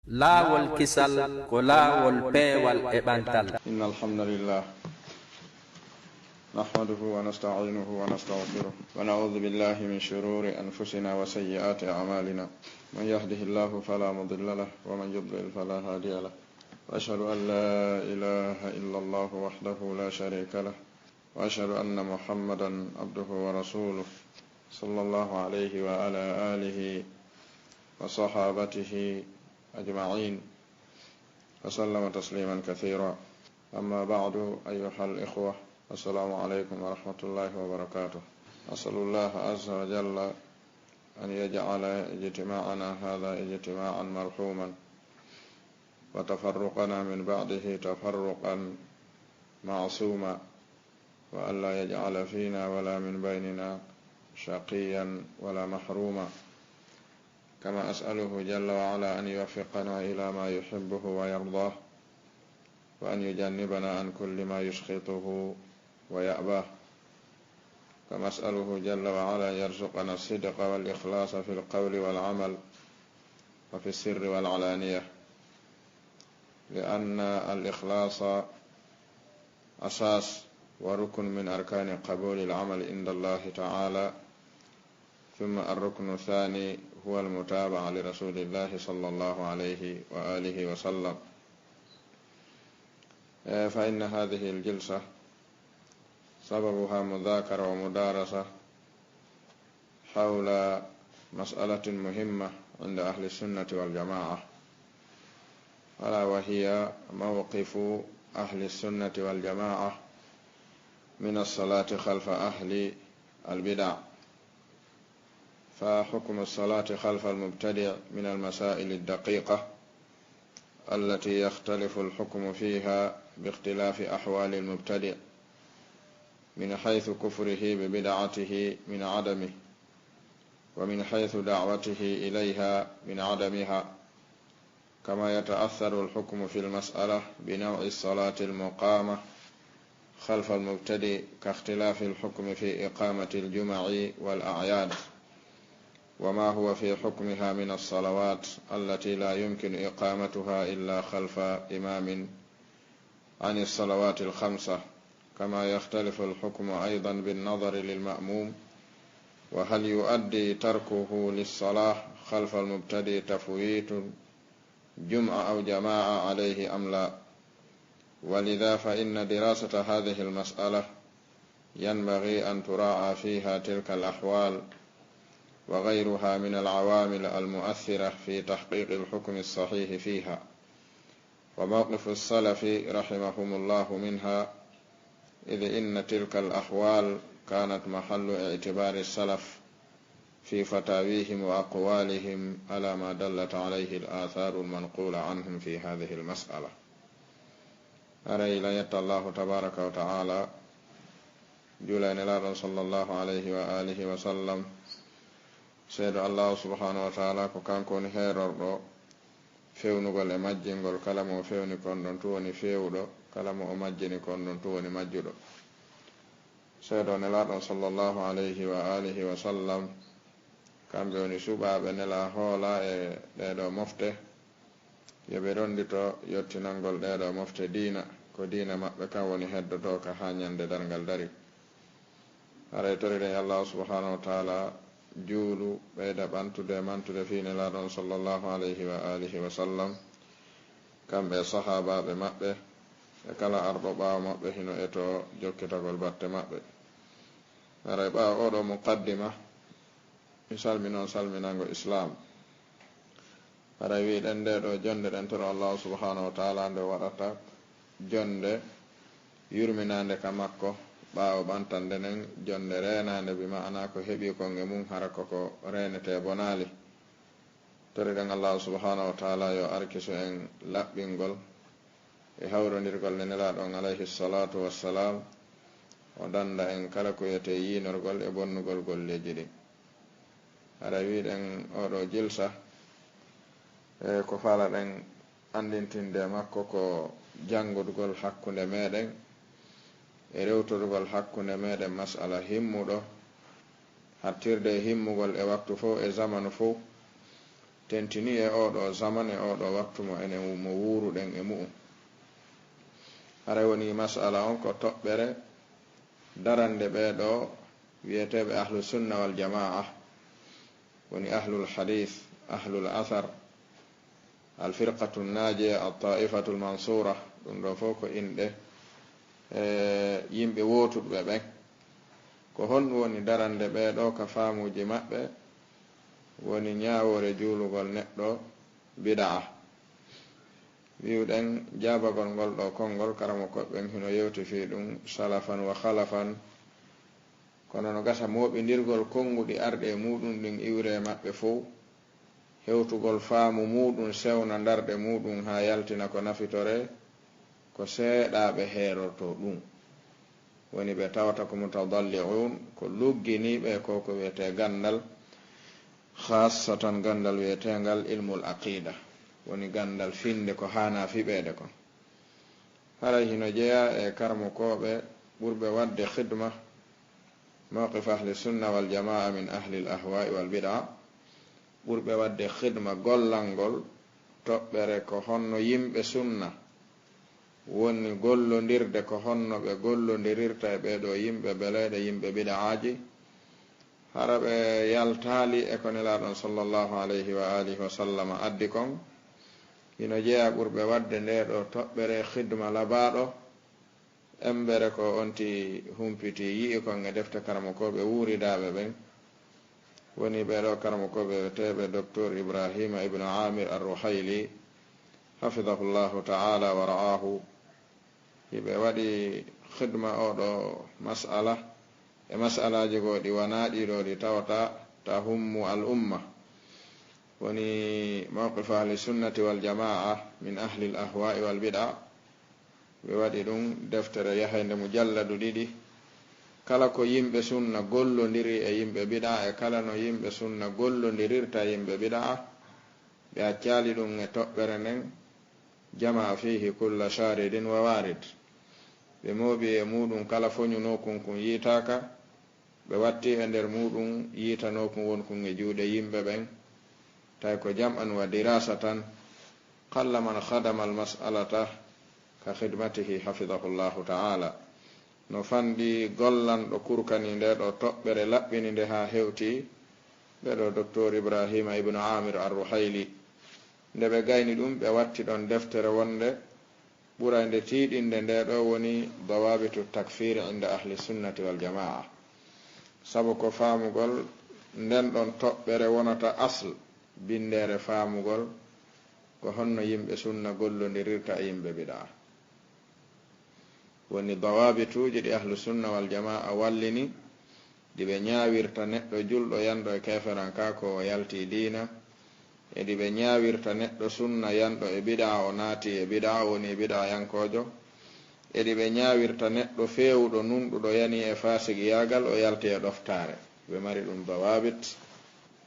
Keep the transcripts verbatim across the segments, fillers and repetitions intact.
Laawol kisal ko laawol peewal e ɓantal. إن الحمد لله نحمده ونستعينه ونستغفره ونعوذ بالله من شرور أنفسنا وسيئات أعمالنا. من يهده الله فلا مضل له ومن يضلل فلا هادي له. وأشهد أن لا إله إلا الله وحده لا شريك له. وأشهد أن محمدا عبده ورسوله صلى الله عليه وعلى آله وصحابته أجمعين وسلم تسليما كثيرا. أما بعد، أيها الإخوة، السلام عليكم ورحمة الله وبركاته. أسأل الله عز وجل أن يجعل اجتماعنا هذا اجتماعا مرحوما وتفرقنا من بعده تفرقا معصوما، وألا يجعل فينا ولا من بيننا شقيا ولا محروما. كما أسأله جل وعلا أن يوفقنا إلى ما يحبه ويرضاه، وأن يجنبنا عن كل ما يسخطه ويأباه. كما أسأله جل وعلا أن يرزقنا الصدق والإخلاص في القول والعمل وفي السر والعلانية، لأن الإخلاص أساس وركن من أركان قبول العمل عند الله تعالى. ثم الركن الثاني هو المتابعة لرسول الله صلى الله عليه وآله وسلم. فإن هذه الجلسة سببها مذاكرة ومدارسة حول مسألة مهمة عند أهل السنة والجماعة، ألا وهي موقف أهل السنة والجماعة من الصلاة خلف أهل البدع. فحكم الصلاة خلف المبتدع من المسائل الدقيقة التي يختلف الحكم فيها باختلاف أحوال المبتدع، من حيث كفره ببدعته من عدمه، ومن حيث دعوته إليها من عدمها، كما يتأثر الحكم في المسألة بنوع الصلاة المقامة خلف المبتدع، كاختلاف الحكم في إقامة الجمع والأعياد، وما هو في حكمها من الصلوات التي لا يمكن إقامتها إلا خلف إمام عن الصلوات الخمسة، كما يختلف الحكم أيضا بالنظر للمأموم، وهل يؤدي تركه للصلاة خلف المبتدع تفويت جمعة أو جماعة عليه أم لا؟ ولذا فإن دراسة هذه المسألة ينبغي أن تراعى فيها تلك الأحوال وغيرها من العوامل المؤثرة في تحقيق الحكم الصحيح فيها، وموقف السلف رحمهم الله منها، إذ إن تلك الأحوال كانت محل اعتبار السلف في فتاويهم وأقوالهم على ما دلت عليه الآثار المنقولة عنهم في هذه المسألة. Haray ila yetta Allahu tabaraka wa ta'ala, juula e Nelaaɗo sallallahu alayhi wa alihi wa sallam. Seedo Allahu subhanahu wa ta'ala ko kanko woni heerorɗo fewnugol e majjingol, kala mo o fewni kon ɗon tun woni feewuɗo, kala mo o majjini kon ɗon tun woni majjuɗo. Seedo Nelaaɗo sallallahu alayhi wa alihi wa sallam, kamɓe woni suɓaaɓe Nelaa hoola e ɗee ɗoo mofte, yo ɓe ronndito yottinangol ɗee ɗoo mofte diina, ko diina maɓɓe kan woni heddotooka haa ñande darngal dari. Haray toriɗen Allahu subhanahu wa ta'ala juulu ɓeyda ɓantude e mantude fii Nelaaɗo on sallallahu alayhi wa alihi wa sallam, kamɓe e sahaabaaɓe maɓɓe e kala arɗo ɓaawo maɓɓe hino etoo jokkitagol batte maɓɓe. Haray ɓaawo oo ɗoo muqaddima, mi salmini on salminaango Islaam. Haray wi'ɗen ndee ɗoo jonnde ɗen toro Allahu subhanahu wa ta'ala nde waɗata jonnde yurminaande ka makko, ɓaawo ɓantande nden jonnde reenaande, bi ma'ana ko heɓi kon e mun hara ko ko reenetee bonaali. Toriɗen Allahu subhanahu wa ta'ala yo arkisu en laɓɓingol e hawrondirgol nde Nelaaɗo on alayhi salatu wassalam, o dannda en kala ko wiyetee yiinorgol e bonnugol golleeji ɗin. Haray wi'ɗen oo ɗoo jilsa, e ko faalaɗen anndintinde e makko ko janngudgol hakkunde meeɗen e rewtorgol hakkunde meeɗen mas'ala himmuɗo, hattirde e himmugol e waktu fow e zamanu fow, tentini e oo ɗoo zaman, e oo ɗoo waktu mo enen mo wuuruɗen e mu'un. Haray woni mas'ala on ko toɓɓere darannde ɓee ɗoo wi'eteeɓe ahlu sunna wal jamaa, woni ahlul hadith, ahlul athar, al firqatu naajiya, al taifatu al mansura. Ɗum ɗoo fof ko inɗe, e, yimɓe wootuɓe ɓen. Ko honɗum woni darannde ɓee ɗoo ka faamuuji maɓɓe? Woni ñaawoore juulugol neɗɗo bida'a. Wi'uɗen jaabagol ngol ɗoo konngol, karamokooɓe ɓen hino yewti fii ɗum salafan wa khalafan. Kono no gasa mooɓindirgol konnguɗi arɗi e muuɗum ɗin iwre e maɓɓe fow, hewtugol faamu muuɗum, sewna ndarɗe muuɗum haa yaltina ko nafitoree, ko seeɗaaɓe heerortoo ɗum. Woni ɓe tawata ko mutadalli'un, ko lugginiiɓe e ko ko wi'etee ganndal, khassatan ganndal wi'eteengal ilmul aqida, woni ganndal finnde ko haanaa fiɓeede kon. Haray hino jeyaa e karamokooɓe ɓurɓe waɗde khidma mawqif ahli sunna wal jamaa min ahli al ahwaa'i wal bid'a, ɓurɓe waɗde khidma gollangol toɓɓere ko honno yimɓe sunna woni gollondirde, ko honno ɓe gollondirirta e ɓee ɗoo yimɓe beleeɗe, yimɓe bid'aaji. Hara ɓe yaltaali e ko Nelaaɗo on sallallahu alayhi wa alihi wa sallam addi kon? Hino jeyaa ɓurɓe waɗde ndee ɗoo toɓɓere khidma labaaɗo, embere ko onti humpiti yi'i kon e defte karamokooɓe wuuridaaɓe ɓen. Woni ɓee ɗoo karamokooɓe wi'eteeɓe Doktor Ibrahima Ibnu Amir Ar-Ruhayli, hafidahullahu ta'ala wa ra'ahu. Hiɓe waɗi khidma oo ɗoo mas'ala e mas'alaaji goo ɗi wanaa ɗii ɗoo ɗi tawata tahummu al umma. Woni mawqif ahli sunnati wal jamaa min ahli al ahwaa'i wal bid'a. Ɓe waɗi ɗum deftere yahaynde mujalladu ɗiɗi. Kala ko yimɓe sunna gollondiri e yimɓe bid'a, e kala no yimɓe sunna gollondirirta e yimɓe bid'a, ɓe accaali ɗum e toɓɓere nden, jamaa fiihi kulla shaaridin wa waarid. Ɓe mooɓi e muuɗum kala foñunookun kun yiitaaka, ɓe watti e nder muuɗum yiitanookun wonkun e juuɗe yimɓe ɓen, tawi ko jam'an wa diraasa tan. Qalla man khadama al mas'alata ka khidmatihi hafidahullahu ta'ala. No fanɗi gollanɗo kurkani ndee ɗoo toɓɓere laɓɓini nde haa hewti, ɓee ɗoo Doktor Ibrahima Ibnu Amir Ar-Ruhayli. Nde ɓe gayni ɗum, ɓe watti ɗon deftere wonde ɓuraynde tiiɗinde ndee ɗoo woni dawabitu takfir inda ahli sunnati wal jamaa. Sabu ko faamugol nden ɗon toɓɓere wonata asl, binndeere faamugol ko honno yimɓe sunna gollondirirta e yimɓe bid'a. Woni dawabituuji ɗi ahlu sunna wal jamaa wallini, ɗi ɓe ñaawirta neɗɗo julɗo yanɗo e keeferankaaku o yaltii diina, e ɗi ɓe ñaawirta neɗɗo sunna yanɗo e bid'a o naatii e bid'a, o woni bid'ayankoojo, e ɗi ɓe ñaawirta neɗɗo feewuɗo nunɗuɗo yanii e faasigiyaagal o yaltii e ɗoftaare. Ɓe mari ɗum dawabit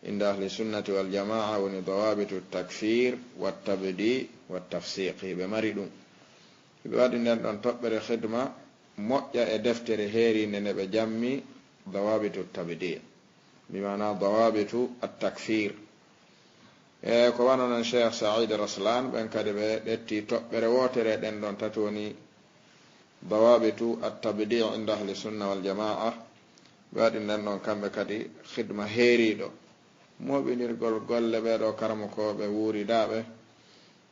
inda ahli sunnati wal jamaa, woni dawabitu takfir wa tabdi wa tafsiq. Hiɓe mari ɗum. Hiɓe waɗi nden ɗon toɓɓere khidma moƴƴa e deftere heeriinde nde ɓe jammi, dawabitu tabdi, bi maana dawabitu at takfir. E ko wano non Cheikh Said Raslan, ɓen kadi ɓe ɗetti toɓɓere wootere, ɗen ɗon tati woni dawabitu at tabdi inda ahli sunna wal jamaa. Ɓe waɗi nden ɗon kamɓe kadi khidma heeriiɗo, mooɓinirgol golle ɓee ɗoo karamokooɓe wuuridaaɓe.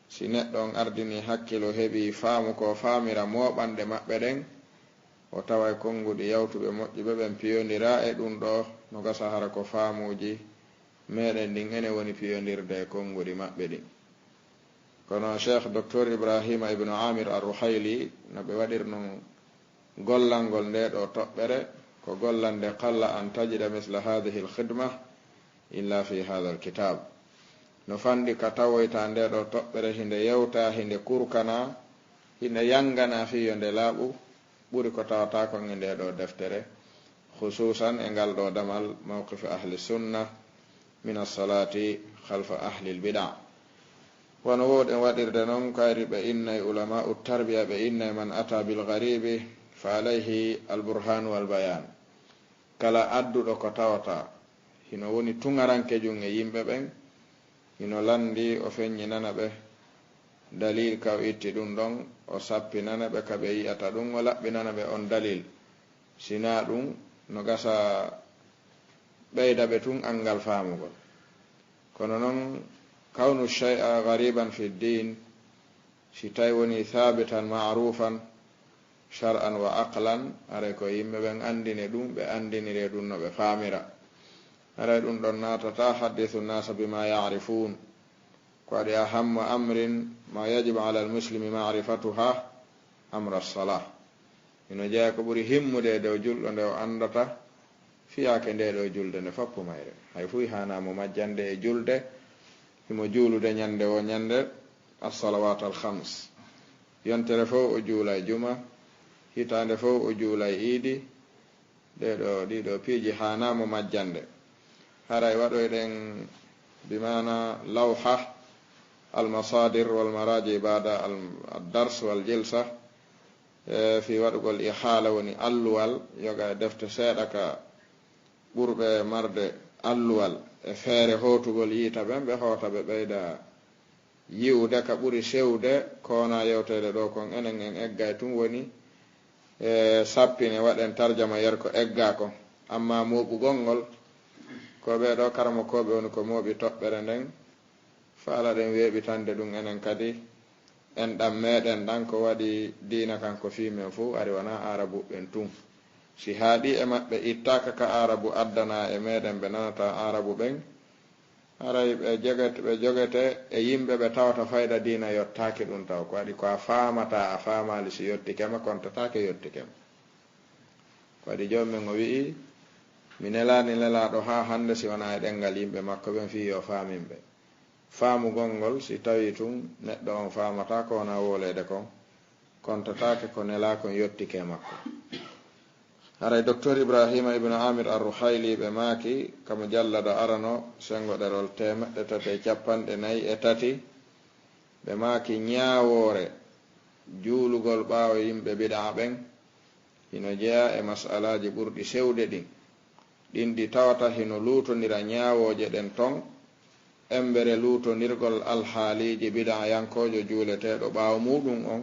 Si neɗɗo on ardinii hakkil, o heɓii faamu ko faamira mooɓanɗe maɓɓe ɗen, o taway konnguɗi yawtuɓe moƴƴuɓe ɓen piyondiraa e ɗum ɗoo, no gasa hara ko faamuuji meɗen ɗin enen woni piyondirde e konnguɗi maɓɓe ɗin. Kono Cheikh Doktor Ibrahima Ibnu Amir Ar-Ruhayli, no ɓe waɗirnoo gollangol ndee ɗoo toɓɓere, ko gollande qalla an tajida misla haadihi al-khidma illa fi haadha al-kitab. No fanɗi ka tawoyta ndee ɗoo toɓɓere, hinde yewta, hinde kurkana, hinde yangana fii yo nde laaɓu, ɓuri ko tawata kon e ndee ɗoo deftere, khususan e ngal ɗoo damal mawqif ahli sunna min as-salati khalfa ahli al-bid'a. Wano wooɗen waɗirde non, kayri ɓe innay ulama'u tarbiya, ɓe innay man ata bil gharibi fa alayhi al burhan wal bayan. Kala adduɗo ko tawata hino woni tuŋarankejun e yimɓe ɓen, Hino lanndii o feññinana ɓe dalil ka o itti ɗun ɗon, o sappinana ɓe ka ɓe yi'ata ɗun, o laɓɓinana ɓe on dalil. Si naa ɗun, no gasa ɓeyda ɓe tun anngal faamugol. Kono non, kawnu shay'a ghariban fi ddin, si tawi woni thabitan ma'rufan shar'an wa aqlan, haray ko yimɓe ɓen anndini ɗun, ɓe anndiniri ɗun no ɓe faamira. Haray ɗun ɗon naatata, haddisu nnasa bima ya'rifun. Ko waɗi ahammu amrin ma yajibu ala almuslimi ma'rifatuha amra ssalah. Hino jeyaa ko ɓuri himmude e dow julɗo nde o anndata fiyaake nde ɗoo julde nde foppu mayre. Hay fuu haanaa mo majjande e julde, himo juulude ñannde woo ñannde, assalawat alkhams. Yontere fow o juulay juma, hitaande fow o juulay iidi, ɗee ɗoo, ɗii ɗoo piiji haanaa mo majjande. Haray waɗoyɗen bi maana lawha, almasadir wal maraji ba'da al-, ad-dars wal jilsa, e fii waɗugol ihaala woni alluwal, yoga e defte seeɗa ka ɓurɓe marde alluwal e feere hootugol yiita ɓen, ɓe hoota ɓe ɓeyda yi'ude ka ɓuri sewde ko wonaa yewteede ɗoo kon, enen en eggay tun woni e sappine, waɗen tarjama yer ko eggaa kon. Ammaa mooɓugol ngol, ko ɓee ɗoo karamokooɓe woni ko mooɓi toɓɓere nden, faalaɗen weeɓitande ɗun enen kadi, enɗan meeɗen ɗan ko waɗi diina kan ko fii men fow ari, wanaa Aarabuɓe ɓen tun. Si haaɗii e maɓɓe ittaaka ka Aarabu addanaa e meeɗen ɓe nanataa Aarabu ɓen, haray ɓe jogete, ɓe jogete e yimɓe ɓe tawata fayda diina yottaaki ɗun taw. Ko waɗi ko a faamataa, a faamaali si yottike ma, kontataake yottike ma. Ko waɗi Joomi men o wi'i, mi nelaani nelaaɗo haa hande si wanaa e ɗemngal yimɓe makko ɓen fii yo faamin ɓe. Faamugol ngol, si tawii tun neɗɗo on faamataa ko wonaa wooleede kon, kontataake ko nelaa kon yottike e makko. Haray Doktor Ibraahiima Ibn Aamir Ar-Ruhayli ɓe maaki, ka mujallada arano, senngo ɗerol teemeɗɗe tati e cappanɗe nayi e tati, ɓe maaki ñaawoore juulugol ɓaawo yimɓe bidaa ɓen, hino jeyaa e mas'alaaji ɓurɗi sewde ɗin. Ɗin ɗi tawata hino luutondira ñaawooje ɗen ton, embere luutondirgol alhaaliiji bid'ayankoojo juuleteeɗo ɓaawo muuɗum on,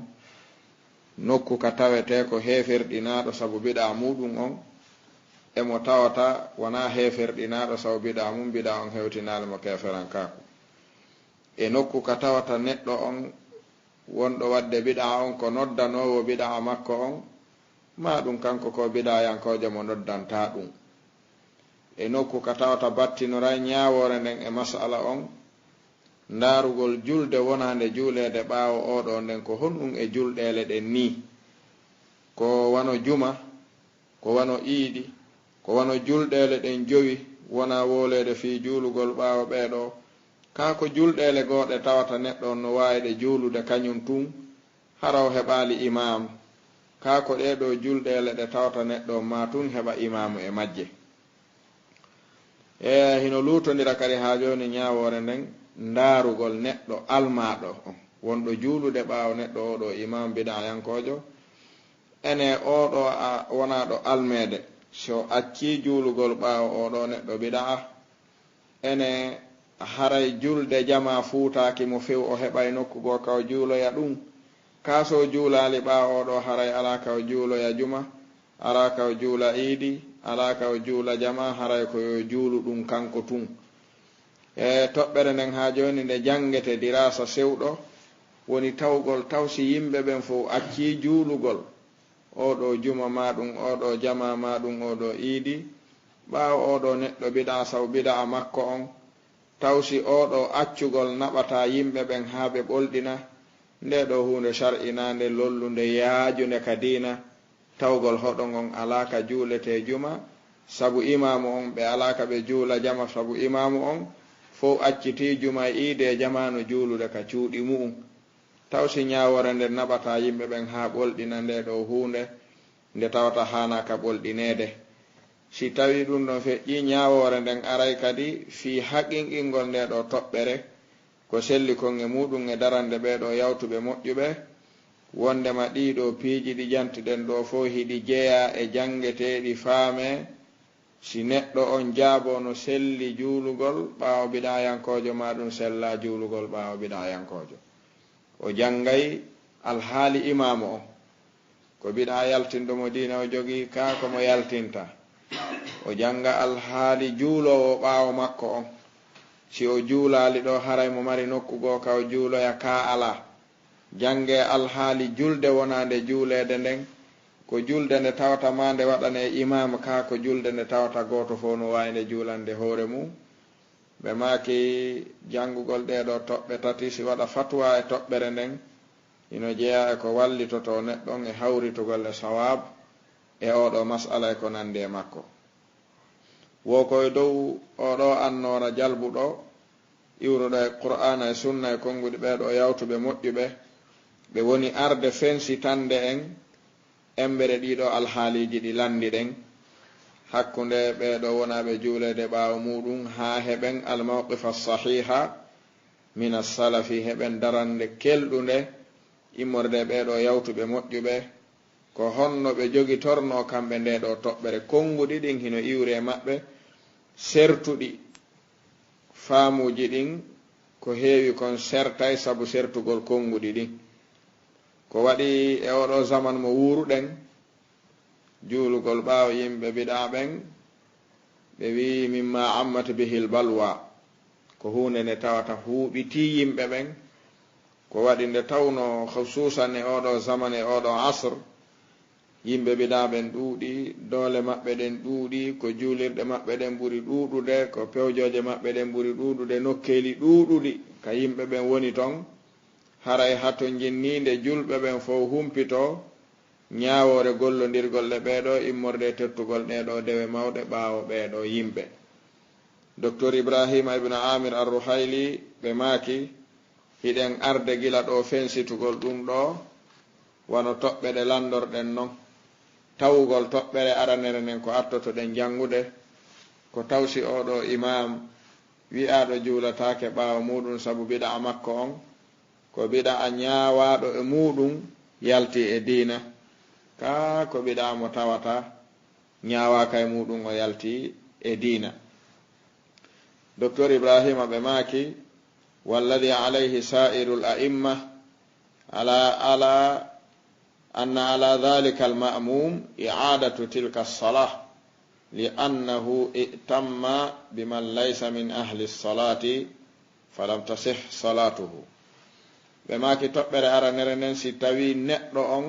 nokku ka tawetee ko heeferɗinaaɗo sabu bid'a muuɗum on, e mo tawata wonaa heeferɗinaaɗo sabu bid'a mum, bid'a on hewtinaali mo keeferankaaku. E nokku ka tawata neɗɗo on wonɗo waɗde bid'a on ko noddanoowo bid'a makko on, maa ɗum kanko ko bid'ayankoojo mo noddantaa ɗum. E nokku ka tawata battinoray ñaawoore nden e mas'ala on, ndaarugol julde wonaande juuleede ɓaawo oo ɗoo nden ko honɗum e julɗeele ɗen nii? Ko wano juma, ko wano iidi, ko wano julɗeele ɗen jowi, wonaa wooleede fii juulugol ɓaawo ɓee ɗoo. Kaa ko julɗeele goo ɗe tawata neɗɗo on no waawi ɗe juulude kañun tun, hara o heɓaali imaam. Kaa ko ɗee ɗoo julɗeele ɗe tawata neɗɗo on maa tun heɓa imaamu e majje. E hino luutondira kadi haa jooni ñaawoore nden ndaarugol neɗɗo almaaɗo on, wonɗo juulude ɓaawo neɗɗo oo ɗoo imaam bid'ayankoojo. Ene oo ɗoo a wonaaɗo almeede, si o accii juulugol ɓaawo oo ɗoo neɗɗo bid'a, ene haray julde jamaa fuutaaki mo few, o heɓay nokku goo ka o juuloya ɗum. Kaa so o juulaali ɓaawo oo ɗoo, haray alaa ka o juuloya juma, alaa ka o juula iidi, alaa ka o juula jamaa, haray ko yo juulu ɗum kanko tun. E toɓɓere nden haa jooni nde janngete diraasa sewɗo, woni tawgol taw si yimɓe ɓen fow accii juulugol oo ɗoo juma maa ɗum oo ɗoo jamaa maa ɗum oo ɗoo iidi, ɓaawo oo ɗoo neɗɗo bid'a saw bid'a makko on, taw si oo ɗoo accugol naɓataa yimɓe ɓen haa ɓe ɓolɗina, ndee ɗoo huunde shar'inaande lollunde yaajunde ka diina, tawgol hoɗo ngon alaa ka juuletee juma sabu imaamu on, ɓe alaa ka ɓe juula jama sabu imaamu on, fow accitii juma e iide e jamaanu juulude ka cuuɗi mu'un. Taw si ñaawoore nden naɓataa yimɓe ɓen haa ɓolɗina ndee ɗoo huunde nde tawata haanaa ka ɓolɗineede? Si tawii ɗum ɗon feƴƴii, ñaawoore nden aray kadi fii haqinqingol ndee ɗoo toɓɓere, ko selli kon e muuɗum e darande ɓee ɗoo yawtuɓe moƴƴuɓe, wonndema ɗii ɗoo piiji ɗi jantiɗen ɗoo fow hiɗi jeyaa e janngeteeɗi faamee Si neɗɗo on jaaboo no selli juulugol ɓaawo bid'ayankoojo, maa ɗun sellaa juulugol ɓaawo bid'ayankoojo. O janngay alhaali imaamu on. Ko bid'a yaltinɗo mo diina o jogii, kaa ko mo yaltinta. O jannga alhaali juuloowo ɓaawo makko on. Si o juulaali ɗoo, haray mo mari nokku goo ka o juuloya, kaa alaa. Janngee alhaali julde wonaande juuleede nden. Ko julde nde tawata maa nde waɗanee imaam, kaa ko julde nde tawata gooto fow no waawi nde juulande hoore mun. Ɓe maaki, janngugol ɗee ɗoo toɓɓe tati, si waɗa fatwa e toɓɓere nden, hino jeyaa e ko wallitotoo neɗɗo on e hawritugol e sawaab e oo ɗoo mas'ala e ko nanndi e makko. Wo ko e dow oo ɗoo annoora jalbuɗo, iwruɗo e Qur'aana e Sunna e konnguɗi ɓee ɗoo yawtuɓe moƴƴuɓe, ɓe woni arde fensitande en embere ɗii ɗoo alhaaliiji ɗi lanndi ɗen, hakkunde ɓee ɗoo wonaaɓe juuleede ɓaawo muuɗum, haa heɓen al-mawqifa as-sahiha min as-salafi, heɓen darannde kelɗunde immorde e ɓee ɗoo yawtuɓe moƴƴuɓe. Ko honno ɓe jogitornoo kamɓe ndee ɗoo toɓɓere? Konnguɗi ɗin hino iwri e maɓɓe, sertuɗi faamuuji ɗin ko heewi kon sertay sabu sertugol konnguɗi ɗin. Ko waɗi e oo ɗoo zaman mo wuuruɗen, juulugol ɓaawo yimɓe bid'a ɓen, ɓe wi'i, "Mimma ammat bihil balwa." Ko huunde nde tawata huuɓitii yimɓe ɓen. Ko waɗi nde tawnoo, khususan e oo ɗoo zaman, e oo ɗoo asr, yimɓe bid'a ɓen ɗuuɗi, doole maɓɓe ɗen ɗuuɗi, ko juulirɗe maɓɓe ɗen ɓuri ɗuuɗude, ko pewjooje maɓɓe ɗen ɓuri ɗuuɗude, nokkeeli ɗuuɗuɗi ka yimɓe ɓen woni ton. Haray hatonjinniinde julɓe ɓen fow humpitoo, ñaawoore gollondirgol e ɓee ɗoo, immorde e tettugol ɗee ɗoo dewe mawɗe ɓaawo ɓee ɗoo yimɓe. Doktor Ibrahima ibn Amir Ar-Ruhayli, ɓe maaki, hiɗen arde gila ɗoo fensitugol ɗun ɗoo, wano toɓɓe ɗe lanndorɗen non. Tawugol toɓɓere aranere nden ko artotoɗen janngude, ko taw si oo ɗoo imaam wi'aaɗo juulataake ɓaawo muuɗum sabu bid'a makko on, ko bid'a ñaawaaɗo e muuɗum yalti e diina, kaa ko bid'a mo tawata ñaawaaka e muuɗum o yalti e diina. Doktor Ibrahima ɓe maaki, "Walladhi alayhi sa'irul a'imma ala, ala anna ala dhalika al-ma'mum i'adatu tilka as-salah, li annahu i'tamma biman laysa min ahli as-salati falam tasih salatuhu." Ɓe maaki toɓɓere aranere nden, si tawi neɗɗo on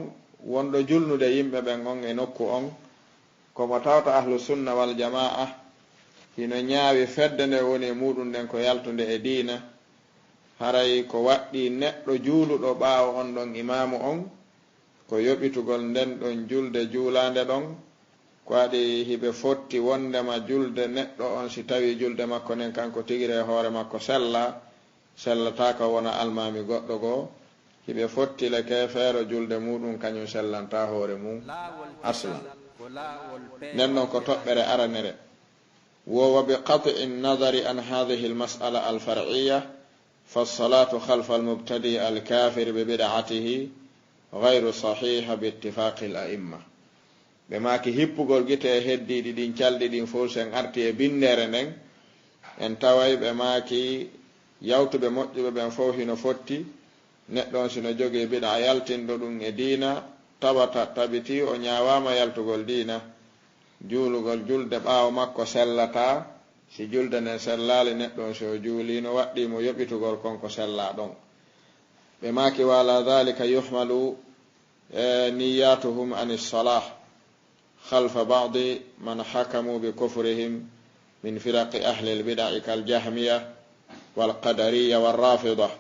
wonɗo julnude yimɓe ɓen on e nokku on, ko mo tawata ahlu sunna wal jama'a, hino ñaawi fedde nde woni e muuɗum nden ko yaltunde e diina, haray ko waɗɗii neɗɗo juuluɗo ɓaawo on ɗon imaamu on, ko yoɓitugol nden ɗon julde juulaande ɗon, ko waɗi hiɓe fotti wondema julde neɗɗo on, si tawi julde makko nden kanko tigiri e hoore makko sella, sellataaka wona almaami goɗɗo goo, hiɓe fotti le keefeero julde muuɗum kañum sellantaa hoore mum aslan. Nden non ko toɓɓere aranere. Wo wa bi qat'i nadari an hadhihi al mas'ala al far'iyya, fa salatu khalfa al mubtadi al kafir bi bid'atihi ghayru sahiha bi ittifaqi al a'imma. Ɓe maaki hippugol gite e heddiiɗi ɗin calɗi ɗin fow, sen arti e binndeere nden, en taway ɓe maaki yawtuɓe moƴƴuɓe ɓen fow hino fotti. Neɗɗo on si no jogii bid'a yaltinɗo ɗum e diina, tawata tabitii o ñaawaama yaltugol diina, juulugol julde ɓaawo makko sellataa. Si julde nden sellaali, neɗɗo on si o juulii, no waɗɗii mo yoɓitugol kon ko sellaa ɗon. Ɓe maaki, "Wa ala dhalika yuhmalu, eh, niyyatuhum anis salah khalfa ba'di man hakamu bi kufrihim min firaqi ahlil bid'ah kal jahmiyah wal qadariyah war rafidah,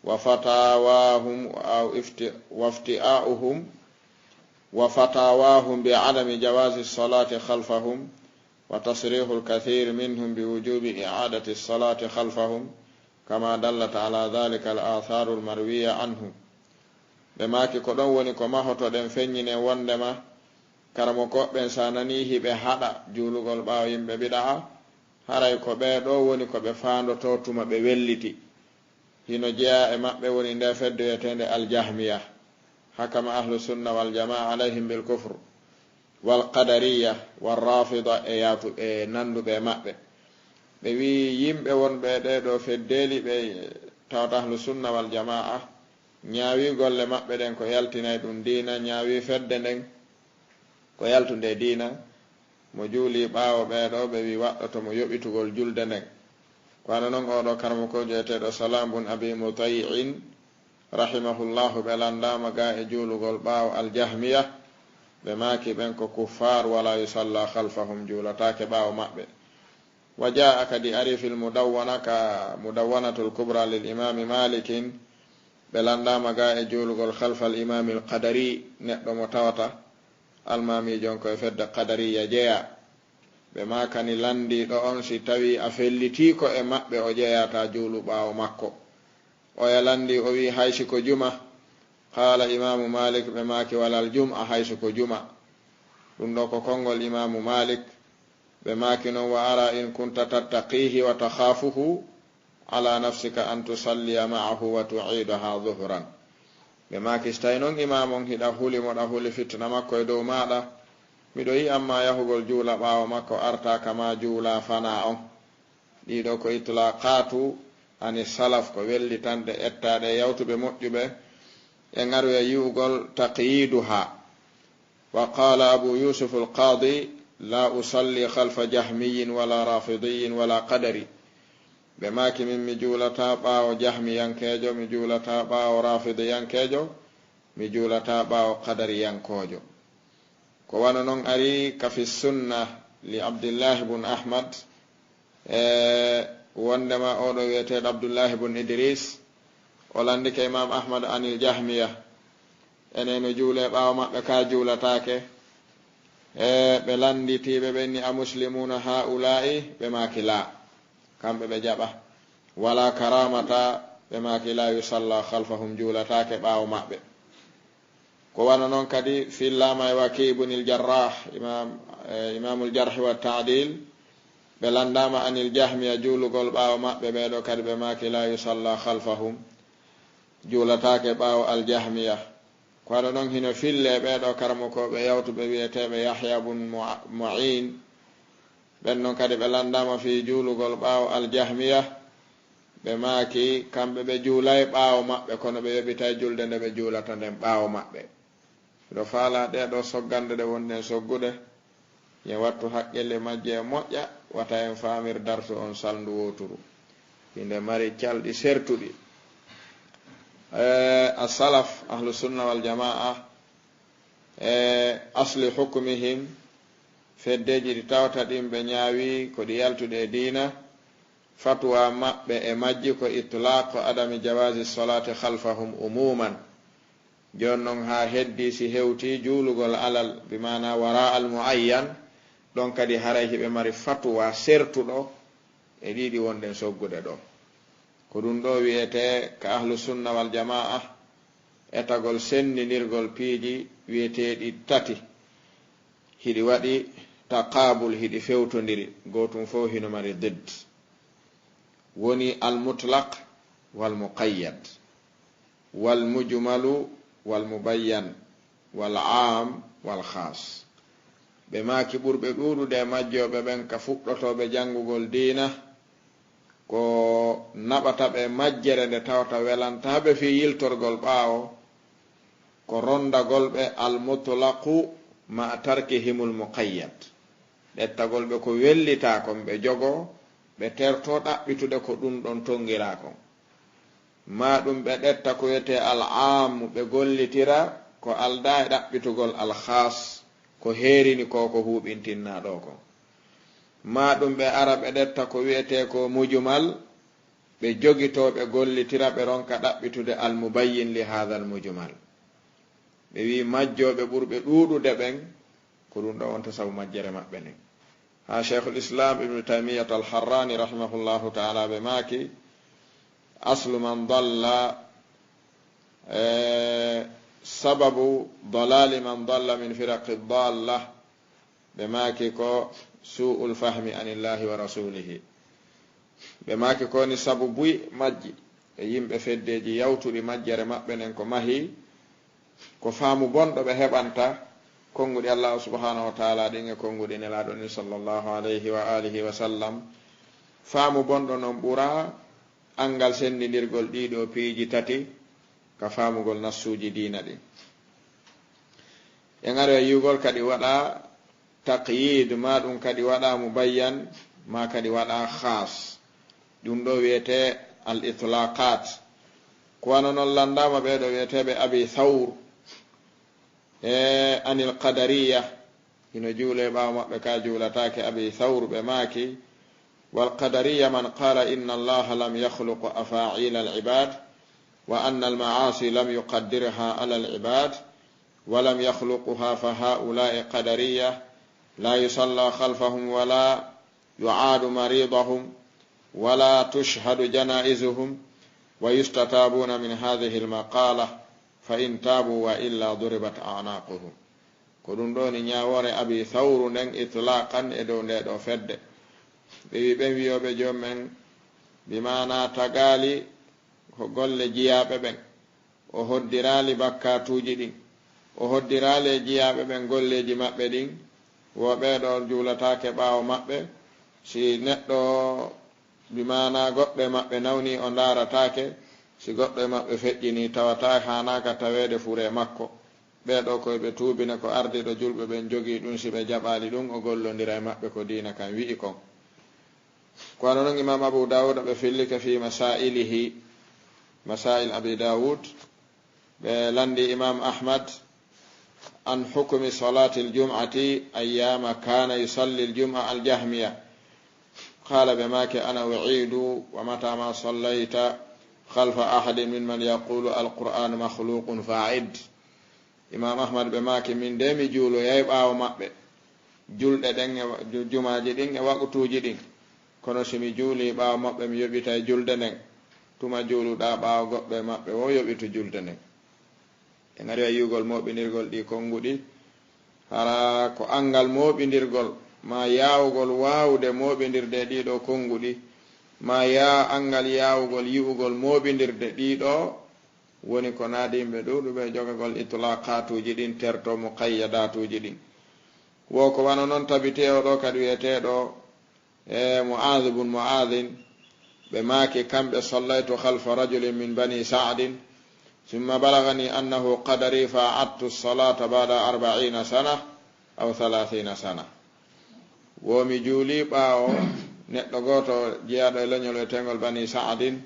wa fatawahum aw ifti-, wa iftia'uhum, wa fatawahum bi adami jawazi salati khalfahum, wa tasrihul kathir minhum bi wujubi i'adati salati khalfahum, kama dallat ala dhalika al atharul marwiya anhum." Ɓe maaki, ko ɗon woni ko mahotoɗen, feññinen wondema karamokooɓe ɓen, sa nanii hiɓe haɗa juulugol ɓaawo yimɓe bida'a, haray ko ɓee ɗoo woni ko ɓe faandotoo tuma ɓe welliti. Hino jeyaa e maɓɓe woni ndee fedde wi'eteende Al-Jahmiya, hakama Ahlu Sunna wal Jamaa alayhim bil kufr. wal qadariya, wal rafida e yawtuɓe, e nannduɓe e maɓɓe. Ɓe wi'i yimɓe wonɓe e ɗee ɗoo feddeeli, ɓe tawata ahlu sunna wal jamaa, ñaawi golle maɓɓe ɗen ko yaltinay ɗum diina, ñaawi fedde nden ko yaltunde e diina. Mo juuli ɓaawo ɓee ɗoo, ɓe wi'i waɗɗoto mo yoɓitugol julde nden. Ko wano non oo ɗoo karamokoojo eteeɗo Salaam bun Abi Mutay'in, rahimahullahu, ɓe lanndaama gaa e juulugol ɓaawo Aljahmiya, ɓe maaki ɓen ko kuffaar, wala yusalla khalfahum, juulataake ɓaawo maɓɓe. Wa jaa, kadi ari fil Mudawwana, ka Mudawwanatul Kubra lil Imaami Malikin, ɓe lanndaama gaa e juulugol khalfal Imaamil Qadari, neɗɗo mo tawata almaamiijo on ko e fedde Qadariya jeyaa. Ɓe maakani lanndiiɗo on, si tawii a fellitii ko e maɓɓe, o jeyaa, taa juulu ɓaawo makko. Oya lanndii, o wi'i, hay si ko juma? Qaala Imaamu Maalik, ɓe maaki, walal jum'a, hay si ko juma. Ɗum ɗoo ko konngol Imaamu Maalik. Ɓe maaki non, wa ara in kunta tattaqihi wa takhafuhu ala nafsika an tusalliya ma'ahu wa tu'idaha zuhran. Ɓe maaki, si tawii non Imaamu on hiɗa huli mo, ɗa huli fitina makko e dow maaɗa, miɗo yi'an ma yahugol juula ɓaawo makko, arta ka maa juula fanaa on. Ɗii ɗoo ko itlaqaatu ani salaf, ko wellitande, ettaaɗe e yawtuɓe moƴƴuɓe, en aroya yi'ugol taqyiduha. Wa qaala Abu Yusuf al-Qaadi, laa usalli khalfa jahmiyyin wala raafidiyin wala qadari. Ɓe maaki, min mi juulataa ɓaawo jahmiyankeejo, mi juulataa ɓaawo raafidiyankeejo, mi juulataa ɓaawo qadariyankoojo. Ko wano non ari ka fi sunna li Abdillahi bun Ahmad, e wondema oo ɗoo wi'eteeɗo Abdullahi bun Idris, o lanndike Imam Ahmad anil Jahmiya, enen no juulee ɓaawo maɓɓe ka juulataake? E ɓe lannditiiɓe ɓen ni, a muslimuuna haa'ulaa'i? Ɓe maaki laa. Kamɓe ɓe jaɓa. Wala karamata, ɓe maaki laa yusalla khalfahum, juulataake ɓaawo maɓɓe. Ko wano non kadi fillaama e Waki ibnil Jarrah, imam, e Imamul Jarhi wa Ta'dil, ɓe lanndaama anil Jahmiya juulugol ɓaawo maɓɓe, ɓee ɗoo kadi ɓe maaki laa yusalla khalfahum, juulataake ɓaawo Al Jahmiya. Ko wano non hino fillee ɓee ɗoo karamokooɓe yawtuɓe wi'eteeɓe Yahya bun Mu-, Mu'in, ɓen non kadi ɓe lanndaama fii juulugol ɓaawo Al Jahmiya, ɓe maaki kamɓe ɓe juulay ɓaawo maɓɓe, kono ɓe yoɓitay julde nde ɓe juulata nden ɓaawo maɓɓe. Miɗo faalaa ɗee ɗoo soggande ɗe wonɗen soggude, en wattu haqqille majje e moƴƴa, wata en faamir darsu on salndu wooturu. Hinde mari calɗi sertuɗi. E, as-salaf, ahlu sunna wal jamaa, e, asli hukmihim, feddeeji ɗi tawata ɗin ɓe ñaawi ko ɗi yaltuɗi e diina, fatwa maɓɓe e majji ko itlaqu adami jawazi salati khalfahum umuman. Jooni non haa heddii si hewtii juulugol alal, bi maana wara al muayyan, ɗon kadi haray hiɓe mari fatwa sertuɗo e ɗii ɗi wonɗen soggude ɗoo. Ko ɗum ɗoo wi'etee ka ahlu sunna wal jamaa, etagol senndindirgol piiji wi'eteeɗi tati. Hiɗi waɗi taqabul, hiɗi fewtondiri, gootum fof hino mari didd. Woni al mutlaq wal muqayyad, wal mujmalu wal mubayyan, wal aam wal khaas. Ɓe maaki ɓurɓe ɗuuɗude e majjooɓe ɓen ka fuɗɗotooɓe janngugol diina, ko naɓata ɓe majjere nde tawata welantaa ɓe fii yiltorgol ɓaawo, ko ronndagol ɓe al mutlaqu ma'a tarkihimul muqayyad. Ɗettagol ɓe ko wellitaa kon ɓe jogoo, ɓe tertoo ɗaɓɓitude ko ɗum ɗon tonngiraa kon. Maa ɗum ɓe ɗetta ko wi'etee al aamu, ɓe gollitira ko aldaa e ɗaɓɓitugol al khaas, ko heerini ko, ko huuɓintinnaa ɗoo kon. Maa ɗum ɓe ara ɓe ɗetta ko wi'etee ko mujmal, ɓe jogitoo, ɓe gollitira, ɓe ronka ɗaɓɓitude al mubayyin li haadal mujmal. Ɓe wi'i majjooɓe ɓurɓe ɗuuɗude ɓen, ko ɗum ɗoo wonta sabu majjere maɓɓe nden. Haa Shaykhul Islam Ibnu Taymiyyata al Harrani rahimahullahu ta'ala ɓe maaki, aslu man dalla, e, sababu dalali man dalla min firaqi dalla, ɓe maaki ko su'ul fahmi anillahi wa rasulihi. Ɓe maaki ko woni sabu buy majji e yimɓe feddeeji yawtuɗi majjere maɓɓe nden ko mahi, ko faamu bonɗo ɓe heɓanta, Konnguɗi Allaahu subhaanahu wa taala ɗin e konnguɗi Nelaaɗo ɗin sallallahu alayhi wa alihi wa sallam. Faamu bonɗo non ɓura anngal senndindirgol ɗii ɗoo piiji tati ka faamugol nassuuji diina ɗin. En aroya yi'ugol kadi waɗa taqyid, maa ɗum kadi waɗa mubayyan, maa kadi waɗa khas. Ɗum ɗoo wi'etee al itlaqat. Ko wano non lanndaama ɓee ɗoo wi'eteeɓe Abi Thawr, e anil qadariya, hino juulee ɓaawo maɓɓe ka juulataake. Abi Thawr ɓe maaki, wal qadariya man qala inna Allaha lam yakhluq afa'ila al ibad, wa anna al ma'asi lam yuqaddirha ala al ibad, wa lam yakhluquha, fa ha'ula'i qadariya la yusalla khalfahum wa la yu'adu maridahum, wa la tushhadu janaizuhum, wa yustatabuna min hadhihi al maqala, fa in tabu wa illa duribat a'naquhum. Ko ɗum ɗoo ni ñaawoore Abi Thawru nden itlaqan e dow ndee ɗoo fedde. Ɓe wi ɓen wiyooɓe joom men, bi maana tagaali ko golle jiyaaɓe ɓen. O hoddiraali bakkaatuuji ɗin. O hoddiraali e jiyaaɓe ɓen golleeji maɓɓe ɗin. Wo ɓee ɗoo juulataake ɓaawo maɓɓe. Si neɗɗo, bi maana goɗɗo e maɓɓe nawni, o ndaarataake. Si goɗɗo e maɓɓe feƴƴini, tawata haanaaka taweede furee makko. Ɓee ɗoo ko ɓe tuubina ko ardiiɗo julɓe ɓen jogii ɗum, si ɓe jaɓaali ɗum, o gollondira e maɓɓe ko diina kan wi'i kon. Ko wano non Imaam Abu Daawuda ɓe fillike fii masaa'ilihi, masaa'il Abi Daawud, ɓe lanndi Imaam Ahmad, an hukmi salaatil jum'ati ayyaama kaana yusalli al-jum'a al-Jahmiya. Qaala ɓe maaki, ana u'iidu wa mataa ma sallayta khalfa ahadin mimman yaquulu al-Qur'aanu makhluuqun fa'id. Imaam Ahmad ɓe maaki, min de mi juuloyay ɓaawo maɓɓe, julɗe ɗen e wa-, ju-, jumaaji ɗin e waqtuuji ɗin. Kono si mi juulii ɓaawo maɓɓe, mi yoɓitay julde nden. Tuma juuluɗaa ɓaawo goɗɗo e maɓɓe, wo yoɓitu julde nden. En ari e yi'ugol mooɓindirgol ɗii konnguɗi. Hara ko anngal mooɓindirgol, maa yaawugol waawude mooɓindirde e ɗii ɗoo konnguɗi, maa yaa anngal yaawugol yi'ugol mooɓindirde ɗii ɗoo, woni ko naadi yimɓe ɗuuɗuɓe e jogagol itlaqaatuuji ɗin terto muqayyadaatuuji ɗin. Wo ko wano non tabiti e oo ɗoo kadi wi'eteeɗo, e, Mu'aaz bun Mu'aazin, ɓe maaki kamɓe, sallaytu khalfa rajulin min bani Sa'din, thumma balaghani annahu qadari fa a'adtu salata ba'da arba'iina sana aw thalaathiina sana. Wo mi juuli ɓaawo neɗɗo gooto jeyaaɗo e leñol wi'eteengol Bani Sa'din,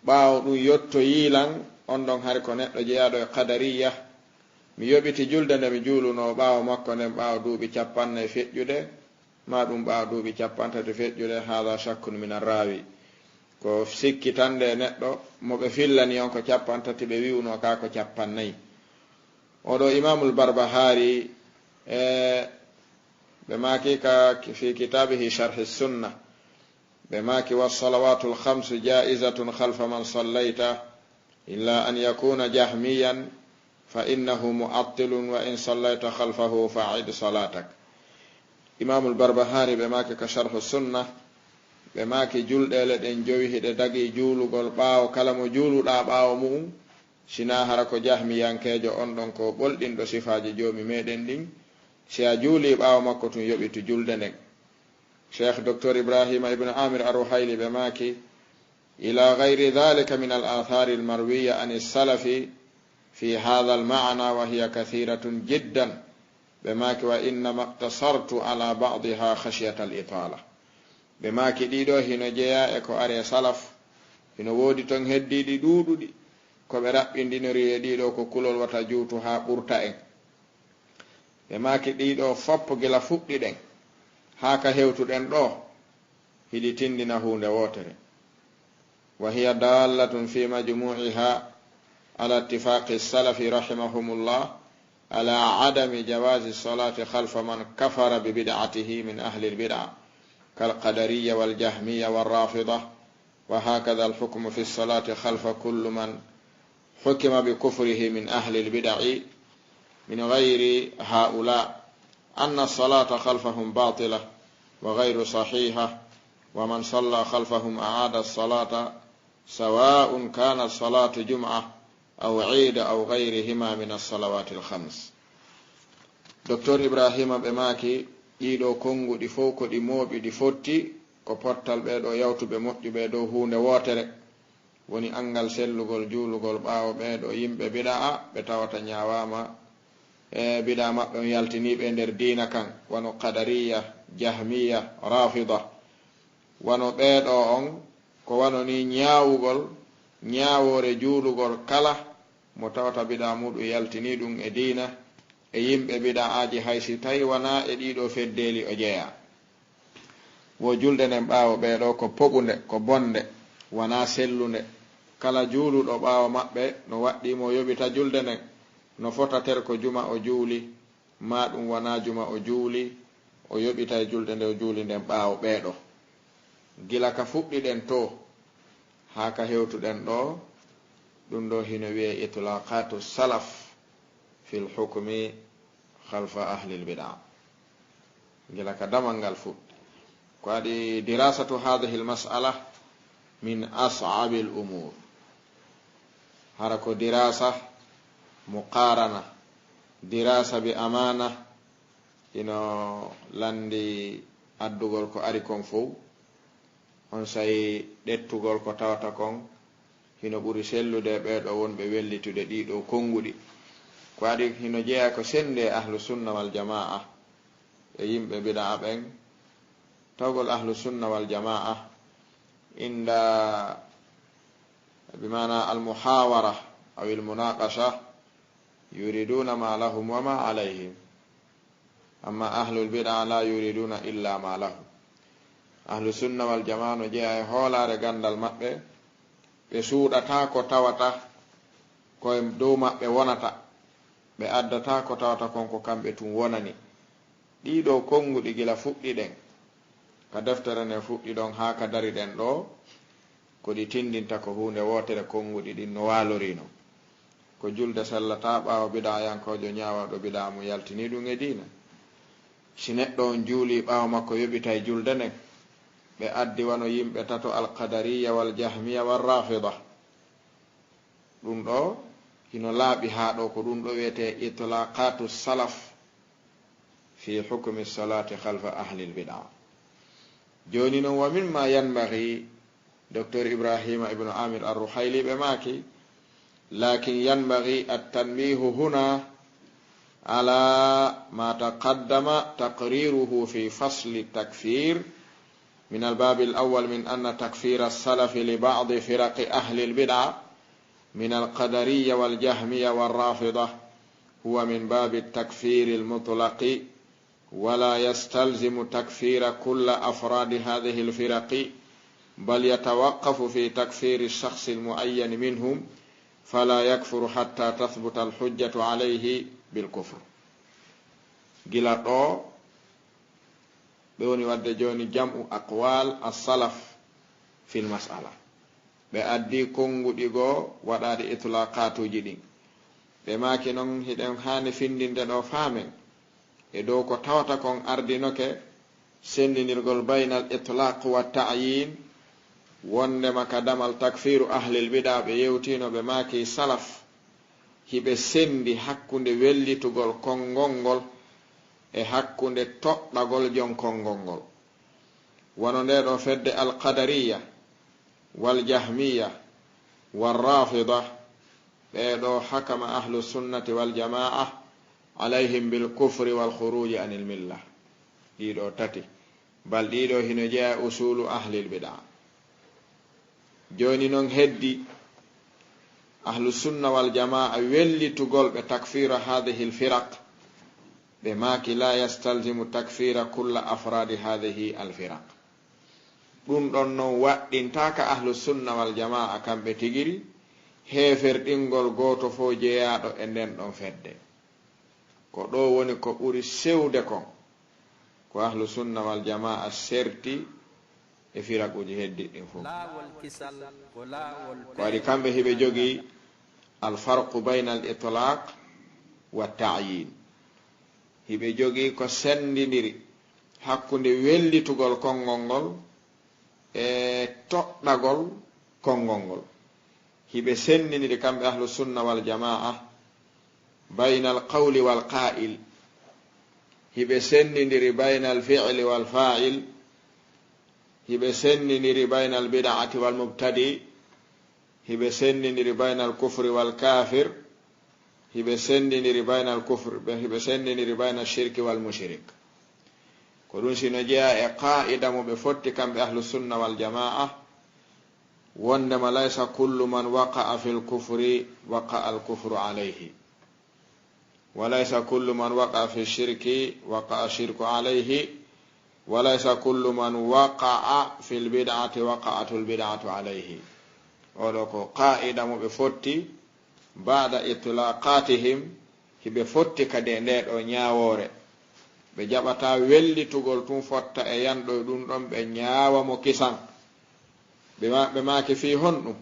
ɓaawo ɗum yottoyii lan, on ɗon hari ko neɗɗo jeyaaɗo e Qadariya. Mi yoɓiti julde nde mi juulunoo ɓaawo makko nden, ɓaawo duuɓi cappanɗe nayi feƴƴude, maa ɗum ɓaawo duuɓi cappanɗe tati feƴƴude, haadha shakkun min arraawi. Ko sikkitannde e neɗɗo mo ɓe fillani on ko cappanɗe tati, ɓe wi'unoo ka ko cappanɗe nayi. Oo ɗoo Imaamul Barbahaari, e, ɓe maaki ka fi kitaabihi Sharhi Sunna, ɓe maaki, "Wassalawaatul khamsu jaa'izatun khalfa man sallayta, illa an yakuna jahmiyan, fa innahu mu'attilun, wa in sallayta khalfahu fa a'id salatak." Imaamul Barbahaari ɓe maaki ka Sharhu Sunna, ɓe maaki, julɗeele ɗen jowi hiɗe dagii juulugol ɓaawo kala mo juuluɗaa ɓaawo mu'un, sinaa hara ko jahmiyankeejo on ɗon ko ɓolɗinɗo sifaaji Joomi meɗen ɗin, si a juulii ɓaawo makko tun yoɓitu julde nden. Sheikh Doktor Ibrahima ibn Amir Ar-Ruhayli ɓe maaki, ila ghayri dhalika min al-athari al-marwiya an as-salafi fi hadha al-ma'na wa hiya kathiratun jiddan. Ɓe maaki, wa innama iqtasartu ala ba'diha khashyata al-itala. Ɓe maaki, ɗiɗo hino jeyaa e ko ari e salaf, hino woodi ton heddiiɗi ɗuuɗuɗi, ko ɓe raɓɓindinori e ɗiɗo ko kulol wata juutu haa ɓurta en. Ɓe maaki, ɗiɗo foppo gila fuɗɗiɗen haa ka hewtuɗen ɗoo, hiɗi tindina huunde wootere. Wa hiya dallatun fi majmu'iha ala ittifaqi salafi rahimahumullah ala adami jawazi salati khalfa man kafara bi bid'atihi min ahli al-bid'a kal qadariyya wal jahmiyya war rafida, wa hakadha al-hukmu fi salati khalfa kulli man hukima bi kufrihi min ahli al-bid'i min ghayri ha'ula, anna as-salata khalfahum batila wa ghayru sahiha, wa man salla khalfahum a'ada as-salata sawa'un kanat salatu jum'a aw 'id aw ghayrihima min as-salawati al-khams. Doktor Ibrahima ɓe maaki, ɗiiɗo konnguɗi fow ko ɗi mooɓi, ɗi fotti, ko pottal ɓee ɗoo yawtuɓe moƴƴuɓe dow huunde wootere, woni anngal sellugol juulugol ɓaawo ɓee ɗoo yimɓe bida'a, ɓe tawata ñaawaama e bida'a maɓɓe on yaltinii ɓe nder diina kan, wano Qadariya, Jahmiya, Rafida. Wano ɓee ɗoo on, ko wano nii ñaawugol, ñaawoore juulugol kala mo tawata bida'a muuɗum yaltinii ɗum e diina, e yimɓe bida'aaji, hay si tawi wanaa e ɗiiɗoo feddeeli o jeyaa. Wo julde nden ɓaawo ɓee ɗoo ko poɓunde, ko bonde, wanaa sellunde. Kala juuluɗo ɓaawo maɓɓe, no waɗɗii mo yoɓita julde nden, no fota ter ko juma o juuli, maa ɗum wanaa juma o juuli, o yoɓitay julde nde o juuli nden ɓaawo ɓee ɗoo. Gila ka fuɗɗiɗen too, haa ka hewtuɗen ɗoo, ɗum ɗoo hino wi'ee itlaqatu salaf fil hukmi khalfa ahlil bid'a. Gila ka damal ngal fuɗɗi. Ko waɗi dirasatu hadhihi al mas'ala min as'abil umur. Hara ko dirasa muqarana, dirasa bi amana, hino landi addugol ko ari kon fow. Onsay ɗettugol ko tawata kon hino ɓuri sellude e ɓee ɗoo wonɓe wellitude ɗii ɗoo konnguɗi. Ko waɗi hino jeyaa ko senndi e ahlu sunna wal jamaa e yimɓe bidaa ɓen. Tawgol ahlu sunna wal jamaa inda, bi maana al muhawara aw al munaqasha, yuriduna ma lahum wa ma alayhim. Amma ahlul bid'a la yuriduna illa ma lahum. Ahlu sunna wal jamaa no jeyaa e hoolaare ganndal maɓɓe, ɓe suuɗataa ko tawata ko e dow maɓɓe wonata, ɓe addataa ko tawata kon ko kamɓe tun wonani. Ɗii ɗoo konnguɗi gila fuɗɗiɗen, ka deftere nden fuɗɗiɗon haa ka dariɗen ɗoo, ko ɗi tinndinta ko huunde wootere konnguɗi ɗin no waaloriino. Ko julde sellataa ɓaawo bid'ayankoojo ñaawaaɗo bid'a mo yaltinii ɗum e diina. Si neɗɗo on juulii ɓaawo makko yoɓitay julde nden, ɓe addi wano yimɓe tato, al-Qadariyya wal Jahmiyya war Rafida. Ɗum ɗoo hino laaɓi haa ɗoo, ko ɗum ɗoo wi'etee itlaqatu salaf fi hukmi salati khalfa ahlil bid'a. Jooni non, wa mimma yanbaghi, Doktor Ibrahima ibnu Amir Ar-Ruhayli ɓe maaki, lakin yanbaghi at-tanbihu huna ala ma taqaddama taqriruhu fi fasli takfir min al-bab al-awwal min anna takfira as-salafi li ba'di firaqi ahli al-bid'a min al-Qadariyya wal Jahmiyya war Rafida huwa min babi takfiri al-mutlaqi, wala yastalzimu takfira kulla afradi hadhihi al-firaqi, bal yatawaqqafu fi takfiri ash-shakhsi al-mu'ayyan minhum, fala yakfuru hatta tathbuta al-hujjatu alayhi bil kufr. Gila ɗoo, ɓe woni waɗde jooni jam'u aqwal as-salaf fil mas'ala. Ɓe addi konnguɗi goo waɗaaɗi itlaqaatuuji ɗin. Ɓe maaki non, hiɗen haani findinde ɗoo faamen e dow ko tawata kon ardinoke senndindirgol baynal itlaq wa ta'yin, wonndema ka damal takfiru ahlil bid'a ɓe yewtiino, ɓe maaki salaf hiɓe senndi hakkunde wellitugol konngol ngol e hakkunde toɗɗagol jon konngol ngol. Wano ndee ɗoo fedde al-Qadariyya wal Jahmiyya wal Rafida, ɓee ɗoo hakama ahlu sunnati wal jamaa alayhim bil kufri wal khuruji anil milla. Ɗii ɗoo tati, bal ɗii ɗoo hino jeyaa e usulu ahlil bid'a. Jooni non heddi ahlu sunna wal jamaa wellitugol ɓe takfira hadhihi al firaq, ɓe maaki la yastalzimu takfira kulla afradi hadhihi al firaq. Ɗum ɗon non waɗɗintaaka ahlu sunna wal jamaa kamɓe tigiri heeferɗingol gooto fow jeyaaɗo e nden ɗon fedde. Ko ɗoo woni ko ɓuri sewde kon, ko ahlu sunna wal jamaa serti e firaquuji heddiɗi ɗin fow. Laawol kisal ko laawol ko waɗi kamɓe hiɓe jogii al farqu bayna al itlaq wa ta'yin. Hiɓe jogii ko senndindiri hakkunde wellitugol konngol ngol e toɗɗagol konngol ngol. Hiɓe senndindiri kamɓe ahlu sunna wal jamaa bayna al qawli wal qa'il. Hiɓe senndindiri baynal fi'li wal faa'il, hiɓe senndindiri baynal bid'ati wal mubtadi, hiɓe senndindiri baynal kufri wal kaafir, hiɓe senndindiri baynal kufri, ɓe, hiɓe senndindiri baynal shirki wal mushrik. Ko ɗum sino jeyaa e qaa'ida mo ɓe fotti kamɓe ahlu sunna wal jamaa, wondema laysa kullu man waqa'a fil kufri waqa'a al kufru alayhi. Wa laysa kullu man waqa'a fi shirki waqa'a shirku alayhi, wa laysa kullu man waqa'a fil bid'ati waqa'atul bid'atu alayhi. Oɗo ko qaa'ida mo ɓe fotti, ba'da itlaqatihim, hiɓe fotti kadi e nde ɗo ñaawoore. Ɓe jaɓata wellitugol tun fotta e yanɗo e ɗum ɗon, ɓe ñaawa mo kisan. Ɓe ma-, ɓe maaki fii honɗum?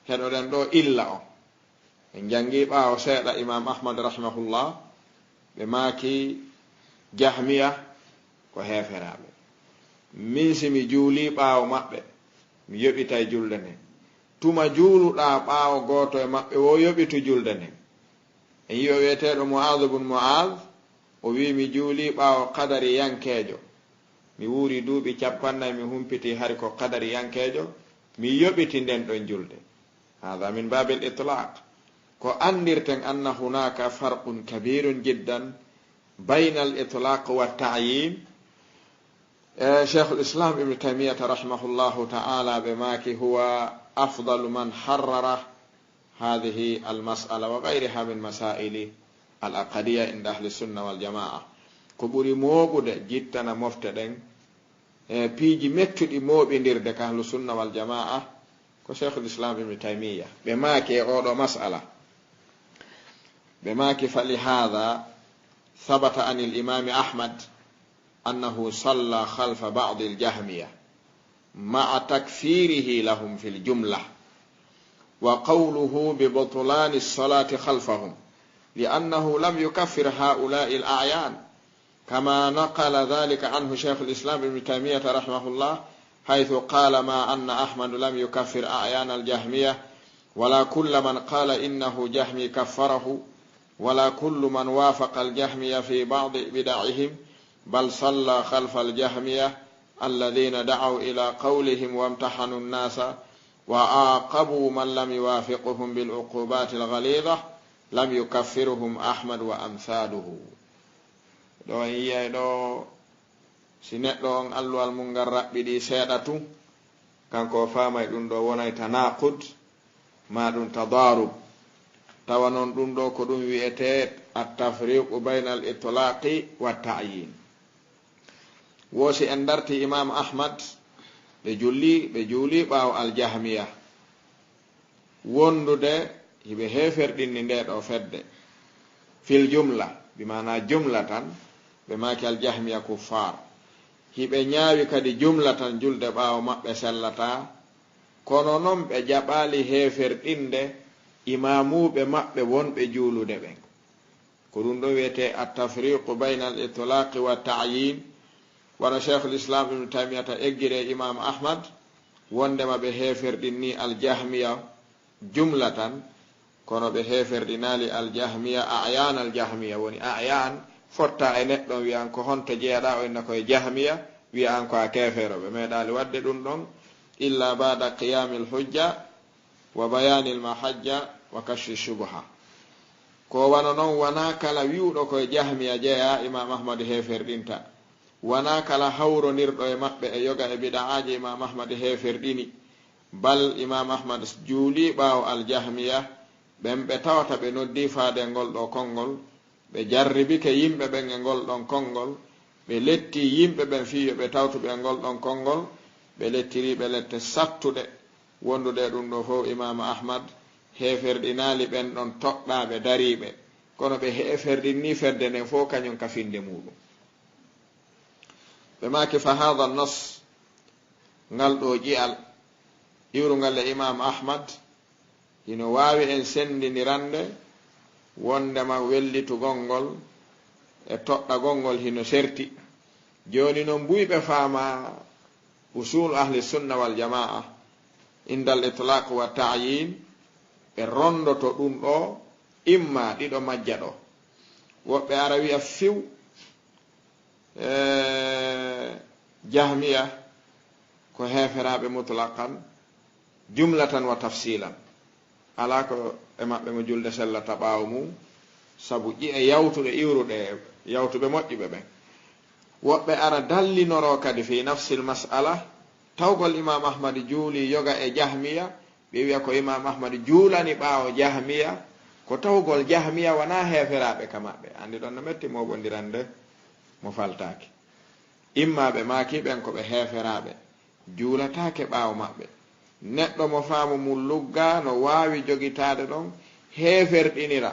Heɗoɗen ɗo illa on. En janngi ɓaawo seeɗa Imam Ahmad rahimahullah, ɓe maaki Jahmiya ko heeferaaɓe. Min si mi juuli ɓaawo maɓɓe, mi yoɓitay julde nden. Tuma juuluɗaa ɓaawo gooto e maɓɓe wo, yoɓitu julde nden. En yi'i o wi'eteeɗo Mu'aaz bun Mu'aaz, o wi'i, mi juuli ɓaawo qadariyankeejo. Mi wuuri duuɓi cappannayi, mi humpiti hari ko qadariyankeejo, mi yoɓiti nden ɗon julde. Haadha min baabil itlaq. Ko anndirten anna hunaaka farqun kabiirun jiddan baynal itlaq wa ta'yin. E, Sheikhul Islam Ibn Taymiyyata rahimahullahu ta'ala ɓe maaki, huwa afdalu man harrara hadhihi al mas'ala wa ghayriha min masaili al aqadiyya inda ahli sunna wal jamaa. Ko ɓuri mooɓude jittana mofte ɗen, e, piiji mettuɗi mooɓindirde ka ahlu sunna wal jamaa, ko Sheikhul Islam Ibn Taymiyya. Ɓe maaki e oɗo mas'ala. Ɓe maaki, fa li hadha thabata an al imami Ahmad annahu salla khalfa ba'd al jahmiya ma'a takfirihi lahum fil jumla, wa qawluhu bi butlan as-salati khalfahum, li annahu lam yukaffir ha'ula'i al a'yan, kama naqala dhalika anhu Shaykhul Islam Ibn Taymiyyah rahimahullah, haythu qala, ma anna Ahmad lam yukaffir a'yan al jahmiya, wala kulla man qala innahu jahmi kaffarahu, wala kullu man wafaqa al jahmiya fi ba'd bid'ihim, bal salla khalfa al jahmiya alladhina da'aw ila qawlihim wamtahanu an-nasa wa aqabu man lam yuwafiquhum bil uqubati al ghalidah, lam yukaffiruhum Ahmad wa amthaluhu. Ɗo en yi'ay ɗo, si neɗɗo on alluwal mun ngal raɓɓiɗi seeɗa tun, kanko o faamay ɗum ɗo wonay tanaqud, ma ɗum tadarub. Tawa non ɗum ɗo ko ɗum wi'etee at-tafriqu bayna al-itlaqi wa ta'yin. Wo si en darti Imam Ahmad, ɓe julli, ɓe juuli ɓaawo al-Jahmiya. Wondude hiɓe heeferɗinni nde ɗo fedde. Fil jumla, bi maana jumla tan, ɓe maaki al-Jahmiya kuffar. Hiɓe ñaawi kadi jumla tan julde ɓaawo maɓɓe sellataa, kono non ɓe jaɓaali heeferɗinde imaamuuɓe maɓɓe wonɓe juulude ɓen. Ko ɗum ɗo wiyetee at-tafriqu bayna al-itlaqi wa ta'yin. Wano Shaykhul Islam Ibn Taymiyata eggiri e Imam Ahmad, wondema ɓe heeferɗinni al-Jahmiya jumlatan, kono ɓe heeferɗinaali al-Jahmiya, a'yan al-Jahmiya, woni a'yan fotta e neɗɗo, wi'an ko honto jeyaɗa, o inna ko e Jahmiya, wi'an ko a keefeero. Ɓe meeɗaali waɗde ɗum ɗon, illa ba'da qiyamil hujja wa bayanil mahajja wa kashfi shubha. Ko wano non, wona kala wi'uɗo ko e Jahmiya jeyaa, Imam Ahmad heeferɗinta. Wona kala hawrondirɗo e maɓɓe e yoga e bida'aaji, Imam Ahmad heeferɗini. Bal Imam Ahmad juuli ɓaawo al-Jahmiya, ɓen ɓe tawata ɓe noddii faade e ngol ɗo konngol, ɓe jarribike yimɓe ɓen e ngol ɗon konngol, ɓe letti yimɓe ɓen fii yo ɓe tawtu ɓe e ngol ɗon konngol, ɓe lettiri ɓe lette sattuɗe. Wondude e ɗum ɗo fow, Imam Ahmad heeferɗinaali ɓen ɗon toɗɗaaɓe dariiɓe, kono ɓe heeferɗinni fedde nden fow kañum ka finde muuɗum. Ɓe maaki, fa haadha nas, ngal ɗo ƴi'al iwrungal e Imam Ahmad, hino waawi en senndindirande wondema wellitugol ngol e toɗɗagol ngol hino serti. Jooni non, buy ɓe faama usul ahli sunna wal jamaa, indal itlaq wa ta'yin, ɓe rondoto ɗum ɗo, imma ɗiɗo majja ɗo. Woɓɓe ara wi'a fiw, E, Jahmiya ko heeferaaɓe mutlaqan, jumlatan wa tafsilan. Alaa ko e maɓɓe mo julde sellata ɓaawo mum, sabu ƴi'e yawtuɗe iwruɗe, yawtuɓe moƴƴuɓe ɓen. Woɓɓe ara dallinoroo kadi fi nafsil mas'ala, tawgol Imaam Ahmad juuli yoga e Jahmiya, ɓe wi'a ko Imaam Ahmad juulani ɓaawo Jahmiya, ko tawgol Jahmiya wonaa heeferaaɓe ka maɓɓe. Anndi ɗon no metti mooɓondirande mo faltaaki. Imma ɓe maaki ɓen ko ɓe heeferaaɓe, juulataake ɓaawo maɓɓe. Neɗɗo mo faamu mum luggaa no waawi jogitaade ɗon heeferɗinira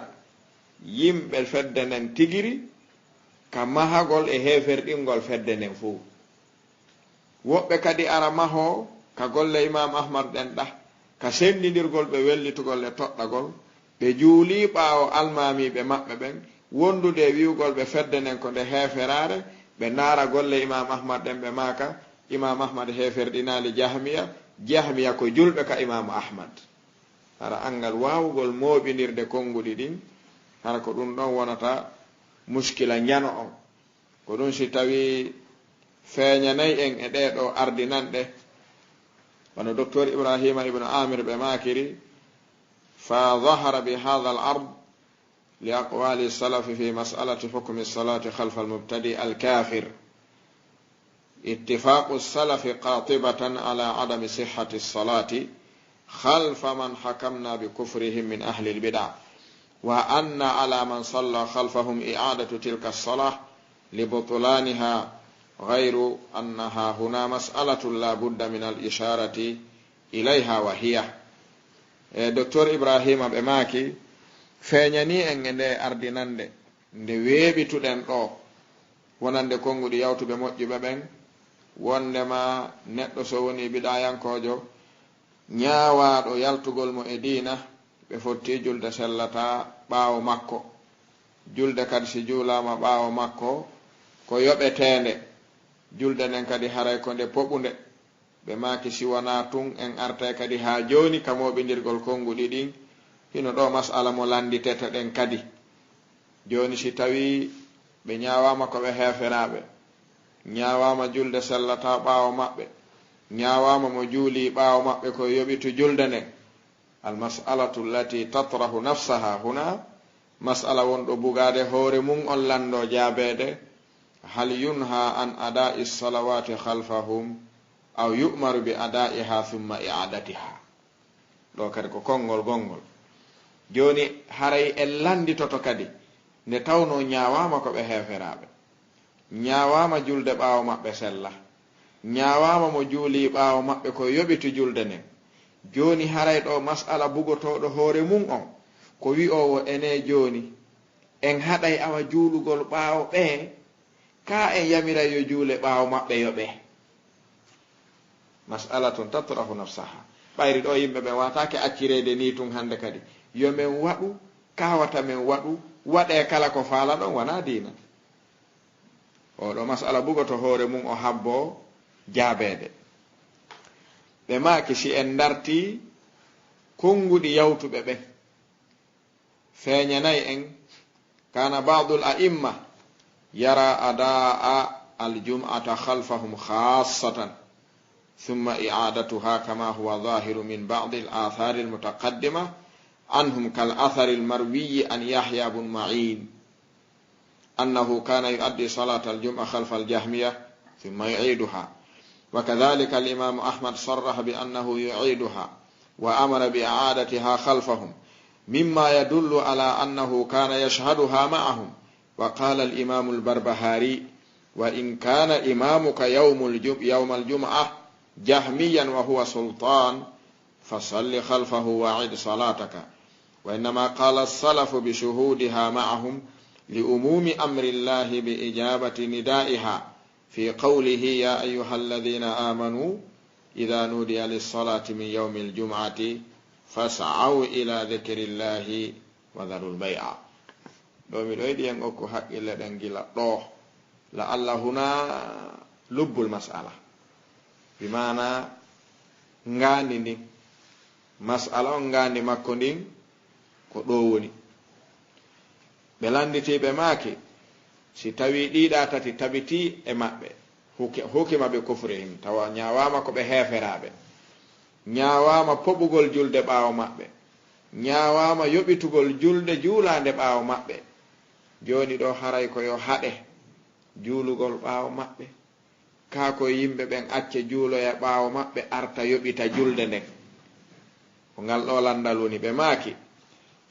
yimɓe fedde nden tigiri ka mahagol e heeferɗingol fedde nden fuu. Woɓɓe kadi ara mahoo ka golle Imaam Ahmad ɗen ɗah, ka senndindirgol ɓe wellitugol e toɗɗagol, ɓe juulii ɓaawo almaamiiɓe maɓɓe ɓen, wondude e wi'ugol ɓe fedde nden ko nde heeferaare, ɓe ndaara golle Imaam Ahmad ɗen, ɓe maaka, Imaam Ahmad heeferɗinaali Jahmiya, Jahmiya ko julɓe ka Imaam Ahmad. Hara anngal waawugol mooɓindirde konnguɗi ɗin, hara ko ɗum ɗon wonata muskila njano on. Ko ɗum si tawii feeñanay en e ɗee ɗoo ardinanɗe, wano Doktor Ibrahima Ibn Amir ɓe maakiri, fa zahara bi hadha al ard li aqwali salafi fi mas'alati hukmi salati khalfa al mubtadi al kafir. اتفاق السلف قاطبة على عدم صحة الصلاة خلف من حكمنا بكفرهم من أهل البدع، وأن على من صلى خلفهم إعادة تلك الصلاة لبطلانها، غير أنها هنا مسألة لا بد من الإشارة إليها، وهي. E, Doktor Ibrahima ɓe maaki, feeñanii en e nde ardinannde, nde weeɓituɗen ɗoo, wonande konnguɗi yawtuɓe moƴƴuɓe ɓen, wonndema neɗɗo so wonii bidaayankoojo, ñaawaaɗo yaltugol mo e diina, ɓe fottii julde sellataa ɓaawo makko. Julde kadi si juulaama ɓaawo makko, ko yoɓeteende. Julde nden kadi haray ko nde poɓunde. Ɓe maaki, si wonaa tun, en artay kadi haa jooni ka mooɓindirgol konnguɗi ɗin, hino ɗoo mas'ala mo lannditeten ɗen kadi. Jooni, si tawii ɓe ñaawaama ko ɓe heeferaaɓe, ñaawaama julde sellataa ɓaawo maɓɓe, ñaawaama mo juulii ɓaawo maɓɓe ko yoɓitu julde nden, al mas'alatu allati tatrahu nafsaha huna, mas'ala wonɗo bugaade hoore mum on lanndoo jaabeede, hal yunha an ada'i salawati khalfahum aw yu'maru bi ada'iha thumma i'adatiha? Ɗoo kadi ko konngol gonngol. Jooni, haray en lannditoto kadi, nde tawnoo ñaawaama ko ɓe heeferaaɓe, ñaawaama julde ɓaawo maɓɓe sella, ñaawaama mo juulii ɓaawo maɓɓe ko yoɓitu julde nden. Jooni, haray ɗoo mas'ala bugotooɗo hoore mum on, ko wi'oowo enee jooni, en haɗay awa juulugol ɓaawo ɓee, kaa en yamiray yo juule ɓaawo maɓɓe yoɓee? Mas'alatun tatrahu nafsaha. Ɓayri ɗoo yimɓe ɓen waataake accireede nii tun hannde kadi. Yo men waɗu, kaa wata men waɗu, waɗee kala ko faalaɗon, wonaa diina. Oo ɗoo mas'ala bugoto hoore mum o habboo jaabeede. Ɓe maaki, si en ndartii konnguɗi yawtuɓe ɓen, feeñanay en, kana ba'dul a'imma yara ada'a al-jum'ata khalfahum khassatan, thumma i'adatuha kama huwa zahiru min ba'dil athari al-mutaqaddima anhum kal athari al-marwiyi an Yahya bun Ma'in. أنه كان يؤدي صلاة الجمعة خلف الجهمية ثم يعيدها، وكذلك الإمام أحمد صرح بأنه يعيدها وأمر بإعادتها خلفهم، مما يدل على أنه كان يشهدها معهم. وقال الإمام البربهاري: وإن كان إمامك يوم الجم-، يوم الجمعة جهميا وهو سلطان، فصل خلفه وأعد صلاتك. وإنما قال السلف بشهودها معهم لعموم أمر الله بإجابة ندائها في قوله: يا أيها الذين آمنوا إذا نودي للصلاة من يوم الجمعة فاسعوا إلى ذكر الله وذروا البيع. Ɗoo miɗo yiɗi en okku haqqille ɗen gila ɗoo. La Allah huna lubbul mas'ala. Bi maana ngaandi ndin. Mas'ala on ngaandi makko ndin ko ɗoo woni. Ɓe lannditi ɓe maaki, Si tawii ɗii ɗaa tati tabitii e maɓɓe, huki-, hukima bi kufrihim, tawa ñaawaama ko ɓe heeferaaɓe, ñaawaama poɓugol julde ɓaawo maɓɓe, ñaawaama yoɓitugol julde juulaande ɓaawo maɓɓe. Jooni ɗoo haray ko yo haɗe juulugol ɓaawo maɓɓe. Kaa ko yimɓe ɓen acce juuloya ɓaawo maɓɓe arta yoɓita julde nden. Ko ngal ɗoo lanndal woni ɓe maaki,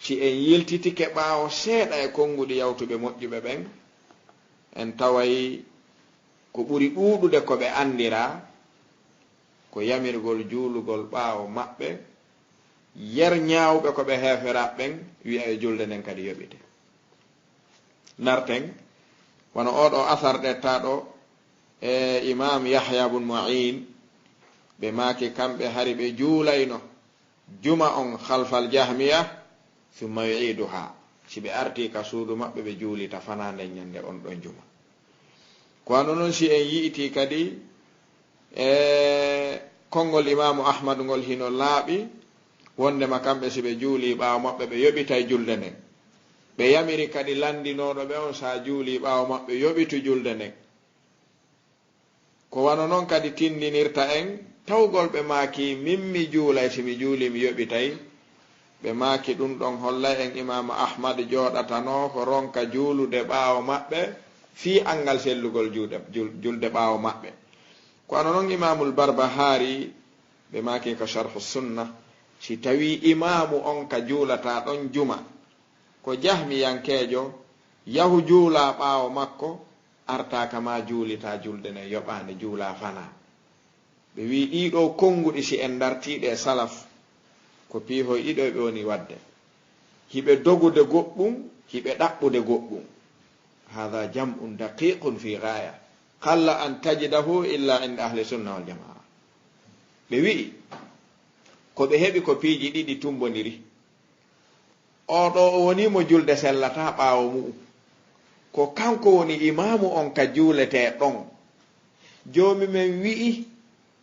si en yiltitike ɓaawo seeɗa e konnguɗi yawtuɓe moƴƴuɓe ɓen, en taway ko ɓuri ɗuuɗude ko ɓe anndiraa ko yamirgol juulugol ɓaawo maɓɓe, yer ñaawɓe ko ɓe heeferaaɓe ɓen, wi'a yo julde nden kadi yoɓite. Ndarten, wano oo ɗoo asar ɗettaaɗo e Imaam Yahya bun Ma'in, ɓe maaki kamɓe hari ɓe juulayno juma on khalfal Jahmiya, summa yu'iduha. Si ɓe artii ka suudu maɓɓe, ɓe juulita fanaa nden ñande on ɗon juma. Ko wano non si en yi'itii kadi e konngol Imaamu Ahmad ngol hino laaɓi, wonndema kamɓe si ɓe juulii ɓaawo maɓɓe, ɓe yoɓitay julde nden. Ɓe yamiri kadi lanndinooɗo ɓe on, si a juulii ɓaawo maɓɓe, yoɓitu julde nden. Ko wano non kadi tinndinirta en tawgol ɓe maaki, min mi juulay, si mi juulii mi yoɓitay. Ɓe maaki ɗun ɗon hollay en Imaamu Ahmad jooɗatanoo ko ronka juulude ɓaawo maɓɓe fii anngal sellugol juuɗe, jul-, julde ɓaawo maɓɓe. Ko wano non Imaamul Barbahaari, ɓe maaki ka Sharhu Sunna, si tawii imaamu on ka juulataa ɗon juma, ko jahmiyankeejo, yahu juulaa ɓaawo makko, artaaka maa juulitaa julde nden yoɓaande, juulaa fanaa. Ɓe wi'i ɗii ɗoo konnguɗi si en ndartii ɗe salaf, ko piihoy ɗiɗo ɓe woni waɗde. Hiɓe dogude goɗɗum, hiɓe ɗaɓɓude goɗɗum. Haadha jam'un daqiqun fi ghaya. Qalla an tajidahu illa inda ahli sunna wal jamaa. Ɓe wi'i, ko ɓe heɓi ko piiji ɗiɗi tumbondiri. Oo ɗoo o wonii mo julde sellataa ɓaawo mu'un. Ko kanko woni imaamu on ka juuletee ɗon. Joomi men wi'i,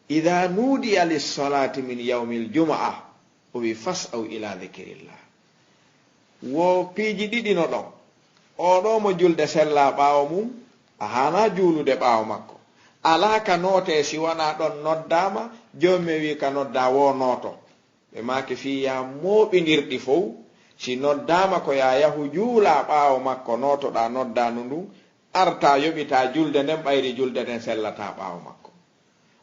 "Idha nudiya lis-salati min yawmil jumu'ah", o wi'i, "Fas'aw ila dhikrillah." Wo piiji ɗiɗi no ɗon. Oo ɗoo mo julde sellaa ɓaawo mum, a haanaa juulude ɓaawo makko. Alaa ka nootee si wanaa ɗon noddaama, joomi men wi'i ka noddaa woo nooto. Ɓe maaki fii yaa mooɓindirɗi fow, si noddaama ko yaa yahu juulaa ɓaawo makko, nootoɗaa noddaandu ndun, artaa yoɓitaa julde nden, ɓayri julde nden sellataa ɓaawo makko.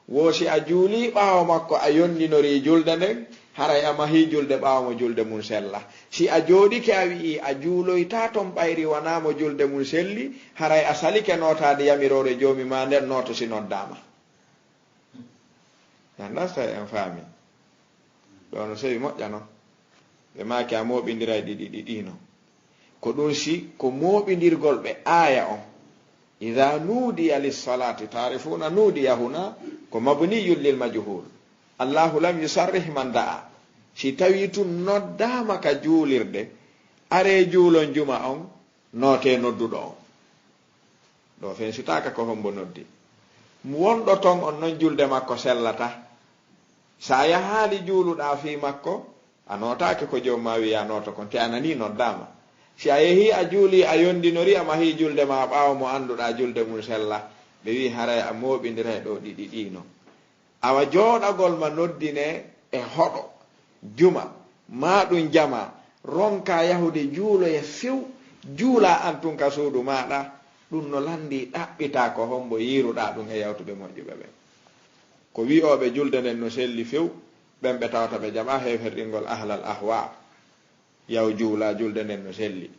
Wo si a juulii ɓaawo makko, a yondinorii julde nden, haray a mahii julde ɓaawo mo julde mun sella. Si a jooɗike a wi'ii a juuloytaa ton ɓayri wanaa mo julde mun selli, haray a salike nootaade yamiroore Joomi maa nden, nooto si noddaama. Nanndaa so tawii en faamii. Ɗoo no sewi moƴƴa non. Ɓe maaki a mooɓindiray ɗi ɗiɗi ɗii non. Ko ɗun si ko mooɓindirgol ɓe aaya on. Idha nudiya lis-salati, ta'rifuna nudiya huna ko mabniyun lil majhul. Allahu lam yusarrih man da'a. Si tawii tun noddaama ka juulirde, aree juulon juma on, nootee nodduɗo on. Ɗoo fensitaaka ko hombo noddi. Mo wonɗo ton on non julde makko sellata. Si a yahaali juuluɗaa fii makko, a nootaake ko Joomi maa wi'i yaa nooto kon, te a nanii noddaama. Si a yehii a juulii a yondinorii a mahii julde maa ɓaawo mo annduɗaa julde mun sella, ɓe wi'i haray a mooɓindiray ɗoo ɗiɗi ɗii non. Awa jooɗagol ma noddinee e hoɗo, juma, maa ɗun jamaa, ronkaa yahude juuloya few, juulaa an tun ka suudu maaɗa, ɗun no lanndii ɗaɓɓitaa ko hombo yiiruɗaa ɗun e yawtuɓe moƴƴuɓe ɓen. Ko wi'ooɓe julde nden no selli few, ɓen ɓe tawata ɓe jaɓaa heeferɗingol ahlal ahwa. Yahu juulaa, julde nden no selli.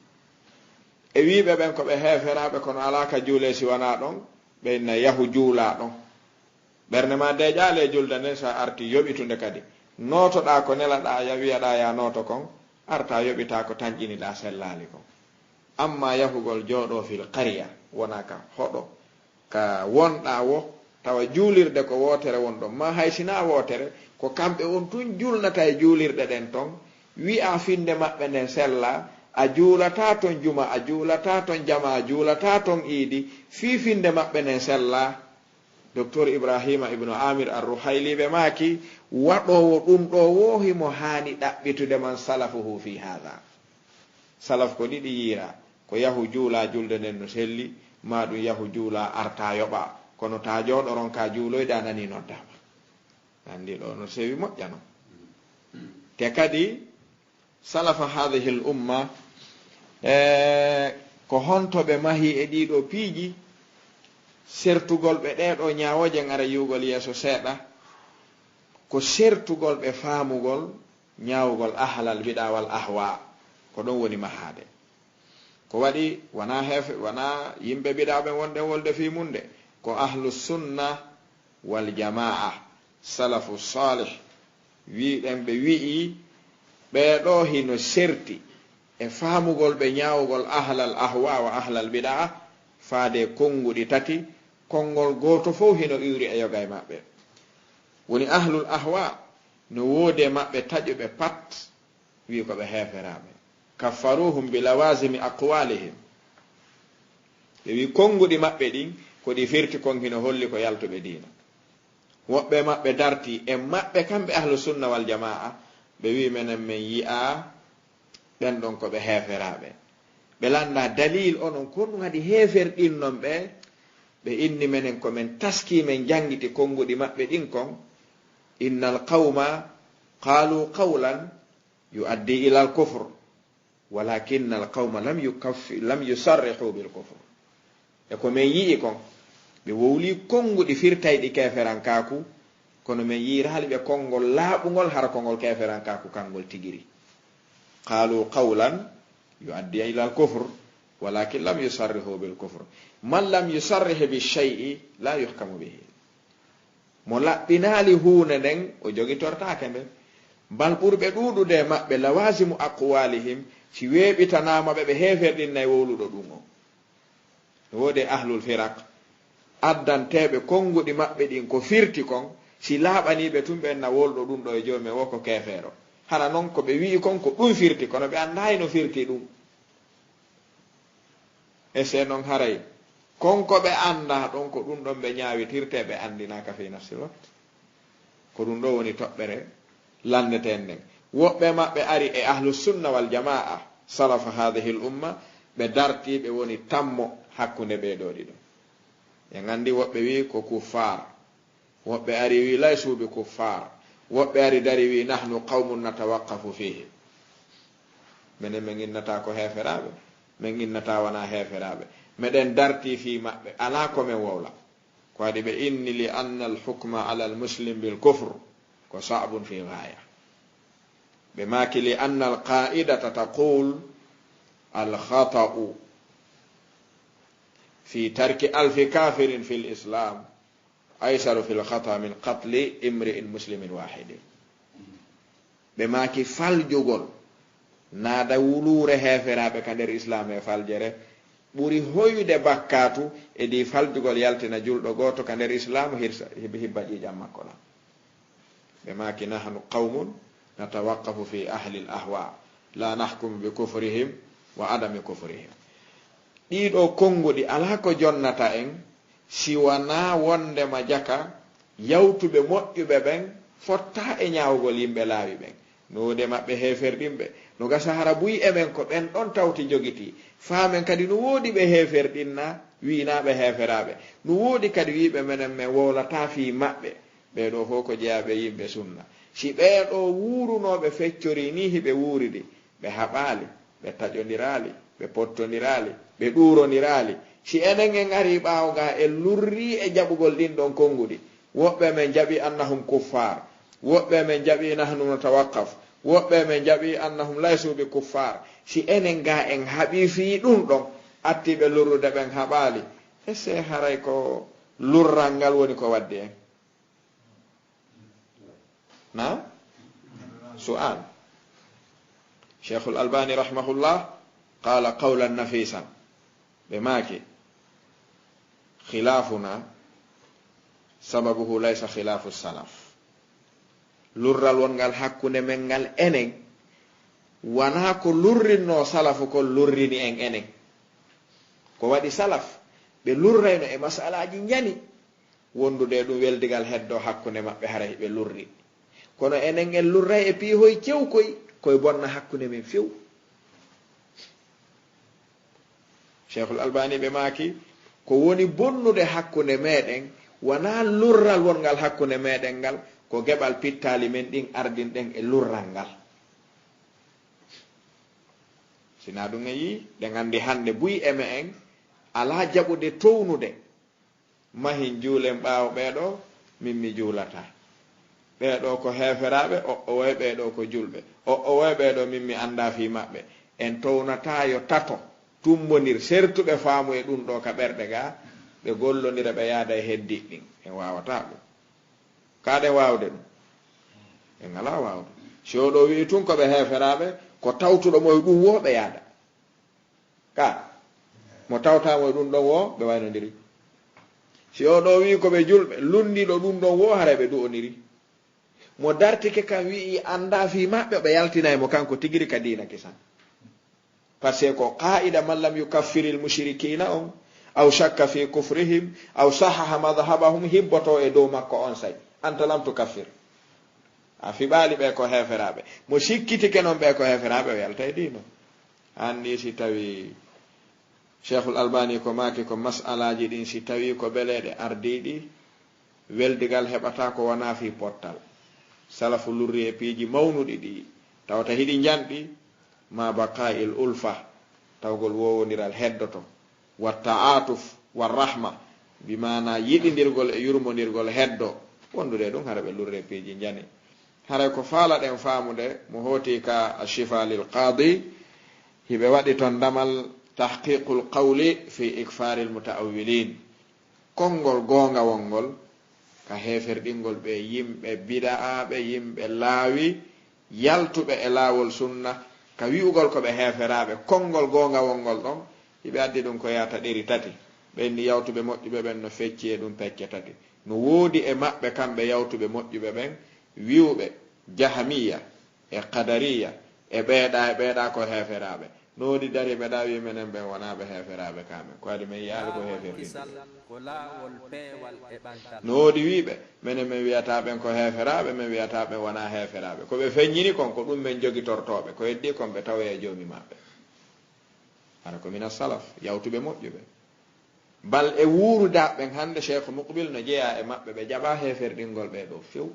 E wi'ɓe ɓen ko ɓe heeferaaɓe, kono alaa ka juulee si wanaa ɗon, ɓe inna yahu juulaa ɗon. Ɓernde maa deeƴaali e julde nden, si a artii yoɓitunde kadi. Nootoɗaa ko nelaɗaa, ya wi'aɗaa yaa nooto kon, artaa yoɓitaa ko tanƴiniɗaa sellaali kon. Ammaa yahugol jooɗoo fil qarya, wona ka hoɗo, ka wonɗaa wo, tawa juulirde ko wootere won ɗon, maa hay sinaa wootere, ko kamɓe on tun julnata e juulirɗe ɗen ton, wi'aa finnde maɓɓe nden sellaa, a juulataa ton juma, a juulataa ton jamaa, a juulataa ton iidi, fii finnde maɓɓe nden sellaa. Doktor Ibrahima Ibnu Amir Ar-Ruhayli ɓe maaki, waɗoowo ɗun ɗoo woo himo haani ɗaɓɓitude man salafuhu fii haadha. Salaf ko ɗiɗi yiiraa, ko yahu juulaa julde nden no selli, ma ɗum yahu juula arta yoɓa, kono ta jooɗoron ka juuloyde a nani noddama. Anndi ɗo no sewi moƴƴano. Te kadi salafa hadhihi l umma, e ko honto ɓe mahi e ɗiɗo piiji? Sertugol ɓe ɗeɗo ñawoje ngara yiwgol yeeso seeɗa, ko sertugol ɓe faamugol ñawugol ahlal bida wal ahwa. Ko ɗon woni mahade. Ko waɗi wona heefe wona yimɓe bida ɓen wonɗen wolde fii mum de, ko ahlu sunna wal jamaa, salafu salih. Wiɗen ɓe wi'i ɓeeɗo hino serti e faamugol ɓe ñaawugol ahlal ahwa wa ahlal bida faade konnguɗi tati. Konngol gooto fow hino iwri e yoga e maɓɓe. Woni ahlul ahwa no woodi e maɓɓe taƴuɓe pat, wi ko ɓe heeferaaɓe. Kaffaruhum bi lawazimi aqwalihim. Ɓe wi konnguɗi maɓɓe ɗin ko ɗi firti kon hino holli ko yaltuɓe diina. Woɓɓe maɓɓe darti e maɓɓe kamɓe ahlu sunna wal jamaa, ɓe wi menen men yi'a ɓen ɗon ko ɓe heeferaaɓe. Ɓe lannda dalil onon kon ɗum haɗi heeferɗinnon ɓe. Ɓe inni menen ko men taski men janngiti konnguɗi maɓɓe ɗin kon. Innal qawma qalu qawlan yuaddi ila al kufr, walakinna al qawma lam yukaffi lam yusarrihu bil kufr. E ko men yi'i kon, ɓe wowli konnguɗi firtayɗi keeferankaaku, kono men yi'iraali ɓe konngol laaɓungol hara ko ngol keeferankaaku kangol tigiri. Qalu qawlan yuaddi ila al kufr, walakin lam yusarrihu bil kufr. Man lam yusarrih bi shay'i la yuhkamu bihi. Mo laɓɓinaali huunde nden, o jogitortaake nde. Bal ɓurɓe ɗuuɗude e maɓɓe, lawasimu aqwalihim, si weeɓitanaama ɓe, ɓe heeferɗinnay wowluɗo ɗum on. No woodi e ahlul firaq, addanteeɓe konnguɗi maɓɓe ɗin ko firti kon, si laaɓanii ɓe tun, ɓen na wolɗo ɗum ɗo e joomi o ko keefeero. Hara non ko ɓe wi'i kon ko ɗum firti, kono ɓe anndaay no firti ɗum. E se non haray kon ko ɓe annda ɗon ko ɗum ɗon ɓe ñaawitirte, ɓe anndinaaka fi nafsil waqt. Ko ɗum ɗo woni toɓɓere lanndeten nden. Woɓɓe maɓɓe ari e ahlu sunna wal jamaa, salafa hadhihi l umma, ɓe darti ɓe woni tammo hakkunde ɓee ɗo ɗiɗo. En anndi woɓɓe wi ko kuffaar, woɓɓe ari wi laysu bi kuffaar, woɓɓe ari dari wi nahnu qawmun natawaqqafu fihi. Menen men innata ko heeferaaɓe, men innata wona heeferaaɓe. Meɗen darti fii maɓɓe, alaa ko men wowla. Ko waɗi ɓe inni li anna al hukma ala al muslim bil kufr ko sa'bun fi ghaya. Ɓe maaki li anna al qa'idata taqul al khata'u fi tarki alfi kafirin fi l islam aysaru fi l khata min qatli imri'in muslimin wahidin. Ɓe maaki faljugol naada wuluure heeferaaɓe ka nder islaam e faljere ɓuri hoyude bakkaatu e di faljugol yaltina julɗo gooto ka nder islaam hirsa hib- hibba ƴiiƴam makko lan. Ɓe maaki nahnu qawmun natawaqqafu fi ahli l ahwa la nahkumu bi kufrihim wa adami kufrihim. Ɗiɗo konnguɗi alaa ko jonnata en si wanaa wonndema jaka yawtuɓe moƴƴuɓe ɓen fotta e ñaawugol yimɓe laawi ɓen. No woodi e maɓɓe heeferɗinɓe, no gasa hara buy e men ko ɓen ɗon tawti jogitii. Faamen kadi no woodi ɓe heeferɗinna wi'inaaɓe heeferaaɓe. No woodi kadi wi'ɓe menen men wowlataa fii maɓɓe. Ɓee ɗoo fow ko jeyaaɓe yimɓe sunna. Si ɓee ɗoo wuurunooɓe feccorii nii hiɓe wuuridi, ɓe haɓaali, ɓe taƴondiraali, ɓe pottondiraali, ɓe ɗuurondiraali. Si enen en arii ɓaawo ga en lurrii e jaɓugol ɗin ɗon konnguɗi, woɓɓe men jaɓi annahum kuffaar, woɓɓe men jaɓi nahnu natawaqqaf, woɓɓe men jaɓi annahum laysu bi kuffaar. Si enen ga en haɓii fii ɗum ɗon, attii ɓe lurrude ɓen haɓaali, ese haray ko lurral ngal woni ko waddi en? Na su'al. Cheikhul Albani rahimahullah qala qawlan nafisan. Ɓe maaki khilafuna sababuhu laysa khilafu salaf. Lurral wongal hakkunde men ngal enen wonaa ko lurrinno salafu kon lurrini en enen. Ko waɗi salaf ɓe lurrayno e masalaaji njani wondude e ɗum weldigal heddo hakkunde maɓɓe hara hiɓe lurri. Kono enen en lurray e piihoy cewkoy koye bonna hakkunde men few. Cheikhul Albani ɓe maaki Ko woni bonnude hakkunde meɗen, wonaa lurral wongal hakkunde meɗen ngal, ko geɓal pittaali men ɗin ardinɗen e lurral ngal. Sinaa ɗum en yii, ɗen anndi hannde buy e me'en alaa jaɓude townude. Mahin juulen ɓaawo ɓee ɗoo, min mi juulataa. Ɓee ɗoo ko heeferaaɓe, o o woy ɓee ɗoo ko julɓe. O o woy ɓee ɗoo, min mi anndaa fii maɓɓe. En townataa yo tato, tumbondir, sertuɓe faamu e ɗum ɗoo ka ɓerɗe gaa, ɓe gollondira, ɓe yaada e heddiiɗi ɗin. En waawataa ɗum. Kaaɗen waawde ɗum? En alaa waawde. Si o ɗoo wi'i tun ko ɓe heeferaaɓe, ko tawtuɗo mo e ɗum woo ɓe yaada. Ka mo tawtaa mo e ɗum ɗon woo ɓe waynondiri. Si o ɗoo wi'i ko ɓe julɓe, lunndiiɗo ɗum ɗon woo haray ɓe du'oniri. Mo dartike kan wi'i anndaa fii maɓɓe, ɓe yaltinay mo kanko tigiri ka diina kisan. Parce que ko qaa'ida man lam yukaffiril mushrikina on, aw shakka fi kufrihim, aw sahaha madhhabahum, hibboto e dow makko on say. Anta lam tukaffir. A fiɓaali ɓe ko heeferaaɓe. Mo sikkitike non ɓe ko heeferaaɓe, o yalta e diina. Anndi si tawi Cheikhul Albani ko maaki ko mas'alaaji ɗin, si tawi ko beleeɗe ardiiɗi, weldigal heɓataa ko wonaa fii pottal. Salafu lurri e piiji mawnuɗi ɗi tawata hiɗi njanɗi, ma baqa'il ulfa, tawgol wowondiral heddoto, wa ta'atuf, wa rahma, bi maana yiɗindirgol e yurmondirgol heddo. Wondude e ɗum, hara ɓe lurri e piiji njani. Haray ko faalaɗen faamude, mo hooti ka Ashifa lil Qadi, hiɓe waɗi ton damal tahqiqul qawli fi ikfaril mutaawwilin. Konngol goongawol ngol ka heeferɗingol ɓe yimɓe bida'aaɓe, yimɓe laawi, yaltuɓe e laawol sunna, ka wi'ugol ko ɓe heeferaaɓe. Konngol goongawol ngol ɗon, hiɓe addi ɗum ko yaata ɗeri tati. Ɓen ni yawtuɓe moƴƴuɓe ɓen no fecci e ɗum pecce tati. No woodi e maɓɓe kamɓe yawtuɓe moƴƴuɓe ɓen, wi'uɓe Jahamiya, e Qadariya, e ɓeeɗa, e ɓeeɗa ko heeferaaɓe. No woodi dariiɓe ɗa wi'i menen ɓen wonaa ɓe heeferaaɓe ka men. Ko adi men yi'aali ko heeferɗinɗi. No woodi wi'ɓe, menen men wi'ataa ɓen ko heeferaaɓe, men wi'ataa ɓen wonaa heeferaaɓe. Ko ɓe feññini kon, ko ɗum men jogitortoo ɓe. Ko heddii kon ɓe tawoya e joomi maɓɓe. Hara ko mina salaf, yawtuɓe moƴƴuɓe. Bal e wuurudaaɓe ɓen hannde, Cheikh Muqbil no jeyaa e maɓɓe, ɓe jaɓaa heeferɗingol ɓee ɗoo few.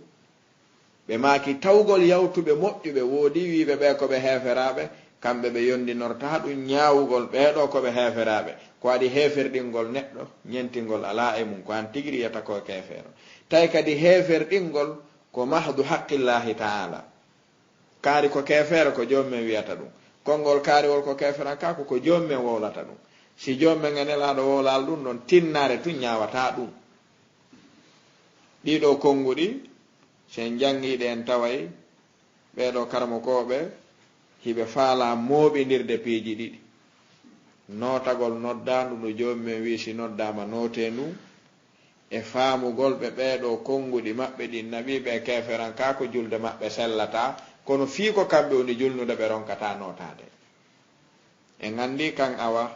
Ɓe maaki tawgol yawtuɓe moƴƴuɓe woodi wi'ɓe ɓee ko ɓe heeferaaɓe, kamɓe ɓe yondinortaa ɗum ñaawugol ɓee ɗoo ko ɓe heeferaaɓe. Ko waɗi heeferɗingol neɗɗo, ñentingol alaa e mum, ko an tigi wi'ata ko keefeero. Tawi kadi heeferɗingol ko mahdu haqqillaahi ta'aala. Kaari ko keefeero, ko joom men wi'ata ɗum. Konngol kaariwol ko keeferankaaku, ko joom men wowlata ɗum. Si joom men e Nelaaɗo wowlaali ɗum, non tinnaare tun ñaawataa ɗum. Ɗii ɗoo konnguɗi, si en janngii ɗi, en taway ɓee ɗoo karamokooɓe hiɓe faalaa mooɓindirde piiji ɗiɗi. Nootagol noddaandu ndu joom men wi'i si noddaama nootee ndu, e faamugol ɓe ɓee ɗoo konnguɗi maɓɓe ɗin naɓii ɓe keeferankaaku, julde maɓɓe sellataa, kono fii ko kamɓe woni julnude ɓe ronkataa nootaade. En anndii kan awa,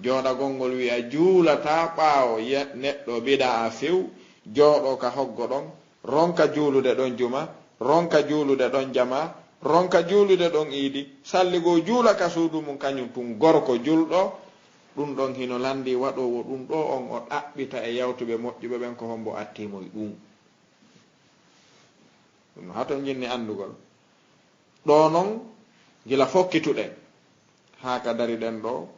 jooɗagol ngol wi'a juulataa ɓaawo ye-, neɗɗo bida'a few, jooɗoo ka hoggo ɗon, ronka juulude ɗon juma, ronka juulude ɗon jama, ronka juulude ɗon iidi, salli goo juula ka suudu mum, kañum tun gorko julɗo, ɗum ɗon hino lanndii waɗoowo ɗum ɗoo on, o ɗaɓɓita e yawtuɓe moƴƴuɓe ɓen ko hombo attii mo e ɗum. Ɗum no hato njinni anndugol. Ɗoo non, gila fokkituɗen, haa ka dariɗen ɗoo,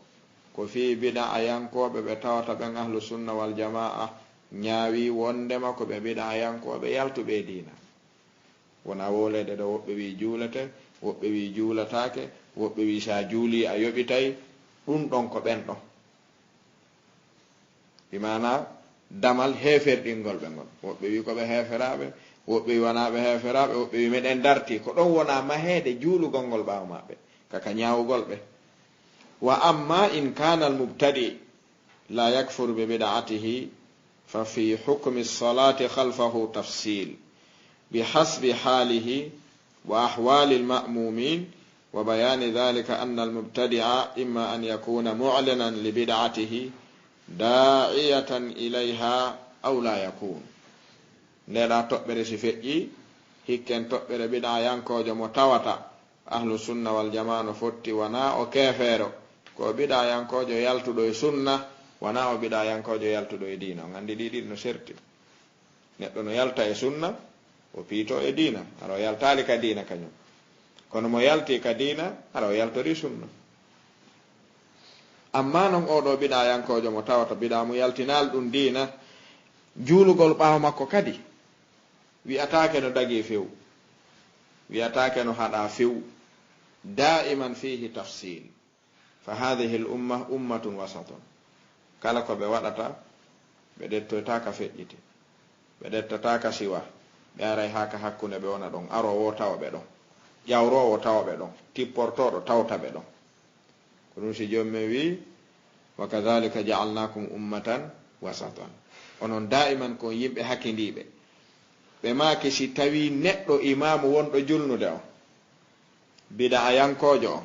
ko fii bida'ayankooɓe ɓe tawata ɓen ahlu sunna wal jamaa ñaawi wonndema ko ɓe bida'ayankooɓe yaltuɓe e diina. Wonaa wowleede ɗoo, woɓɓe wi'i juulete, woɓɓe wi'i juulataake, woɓɓe wi'i si a juulii a yoɓitay, ɗum ɗon ko ɓen ɗon. Bi maanaa damal heeferɗingol ɓe ngol. Woɓɓe wi'i ko ɓe heeferaaɓe, woɓɓe wi'i wonaa ɓe heeferaaɓe, woɓɓe wi'i meɗen dartii. Ko ɗon wonaa maheede juulugol ngol ɓaawo maɓɓe, ka ka ñaawugol ɓe. Wa amma in kaana al-mubtadi' la yakfuru bi bid'atihi, fa fi hukmi as-salati khalfahu tafsil. Bi hasbi halihi wa ahwalil ma'mumin wa bayani dhalika anna al-mubtadi'a imma an yakuna mu'linan li bid'atihi da'iyatan ilayha aw la yakun. Ndeeɗa toɓɓere si feƴƴi, hikken toɓɓere bid'ayankoojo mo tawata ahlu sunna wal jamaa no fotti wonaa o keefeero, ko bid'ayankoojo yaltuɗo e sunna, Wonaa o bid'ayankoojo yaltuɗo e diina. On anndi ɗii ɗiɗi no serti. Neɗɗo no yalta e sunna, o piito e diina. Hara o yaltaali ka diina kañum. Kono mo yalti ka diina, hara o yaltori sunna. Amma non oo ɗoo bid'ayankoojo mo tawata bid'a mo yaltinaali ɗum diina, juulugol ɓaawo makko kadi, wi'ataake no dagii few, wi'ataake no haɗaa few. Daa'iman fiihi tafsiil. Fa haadihil umma ummatun wasatun. Kala ko ɓe waɗata, ɓe ɗettoytaa ka feƴƴiti. Ɓe ɗettataa ka siwa. Ɓe aray haa ka hakkunde ɓe wona ɗon. Aroowo tawa ɓe ɗon. Ƴawroowo tawa ɓe ɗon. Tipportooɗo tawta ɓe ɗon. Ko ɗum si Joom men wi'i, "Wa kadhalika ja'alnakum ummatan wasatan." Onon daa'iman ko on yimɓe hakindiiɓe. Ɓe maaki si tawii neɗɗo imaamu wonɗo julnude on, bid'ayankoojo on,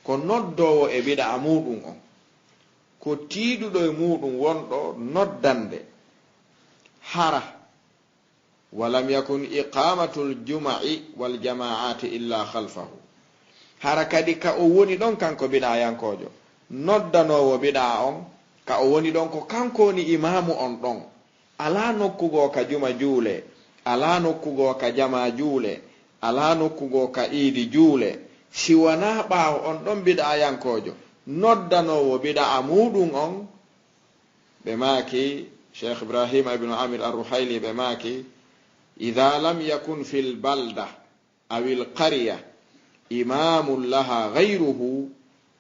ko noddoowo e bid'a muuɗum on, ko tiiɗuɗo e muuɗum wonɗo noddande, hara, "Wa lam yakun iqamatul juma'i wal jama'ati illa khalfahu." Hara kadi ka o woni ɗon kanko bid'ayankoojo, noddanoowo bid'a on, ka o woni ɗon ko kanko woni imaamu on ɗon. Alaa nokku goo ka juma juule, alaa nokku goo ka jama juule, alaa nokku goo ka iidi juule, si wanaa ɓaawo on ɗon bid'ayankoojo, noddanoowo bid'a muuɗum on, ɓe maaki, Cheikh Ibrahima ibnu Amir Ar-Ruhayli ɓe maaki, "Idha lam yakun fil balda awil qarya imamun laha ghayruhu,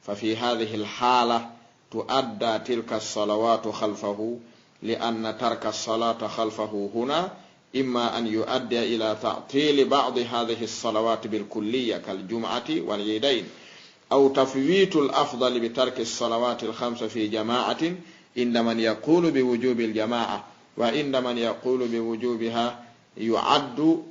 fa fi hadhihi al-hala tuadda tilka as-salawatu khalfahu, li anna tarka as-salata khalfahu huna imma an yuaddiya ila ta'tili ba'di hadhihi as-salawati bil kulliya kal jum'ati wal idayn, aw tafwitu al-afdali bi tarki as-salawati al-khamsa fi jama'atin inda man yaqulu bi wujubi al-jama'a, wa inda man yaqulu bi wujubiha yu'addu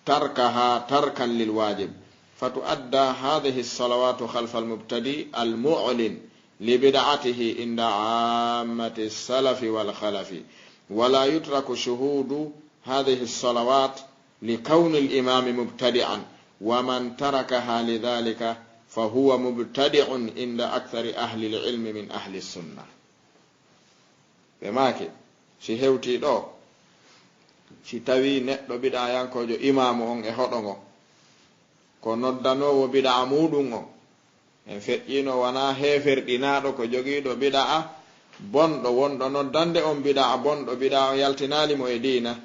tarkaha tarkan lil wajib, fa tu'adda hadhihi as-salawatu khalfa al-mubtadi al-mu'lin li bid'atihi inda ammati as-salafi wal khalafi, wa la yutraku shuhudu hadhihi as-salawat li kawni al-imami mubtadi'an, wa man tarakaha li dhalika fa huwa mubtadi'un inda akthari ahli al-ilmi min ahli as-sunnah." Ɓe maaki, si hewtii ɗoo, si tawii neɗɗo bid'ayankoojo imaamu on e hoɗo ngon, ko noddanoowo bid'a muuɗum on, en feƴƴiino wanaa heeferɗinaaɗo ko jogiiɗo bid'a bonɗo, wonɗo noddande on bid'a bonɗo, bid'a on yaltinaali mo e diina.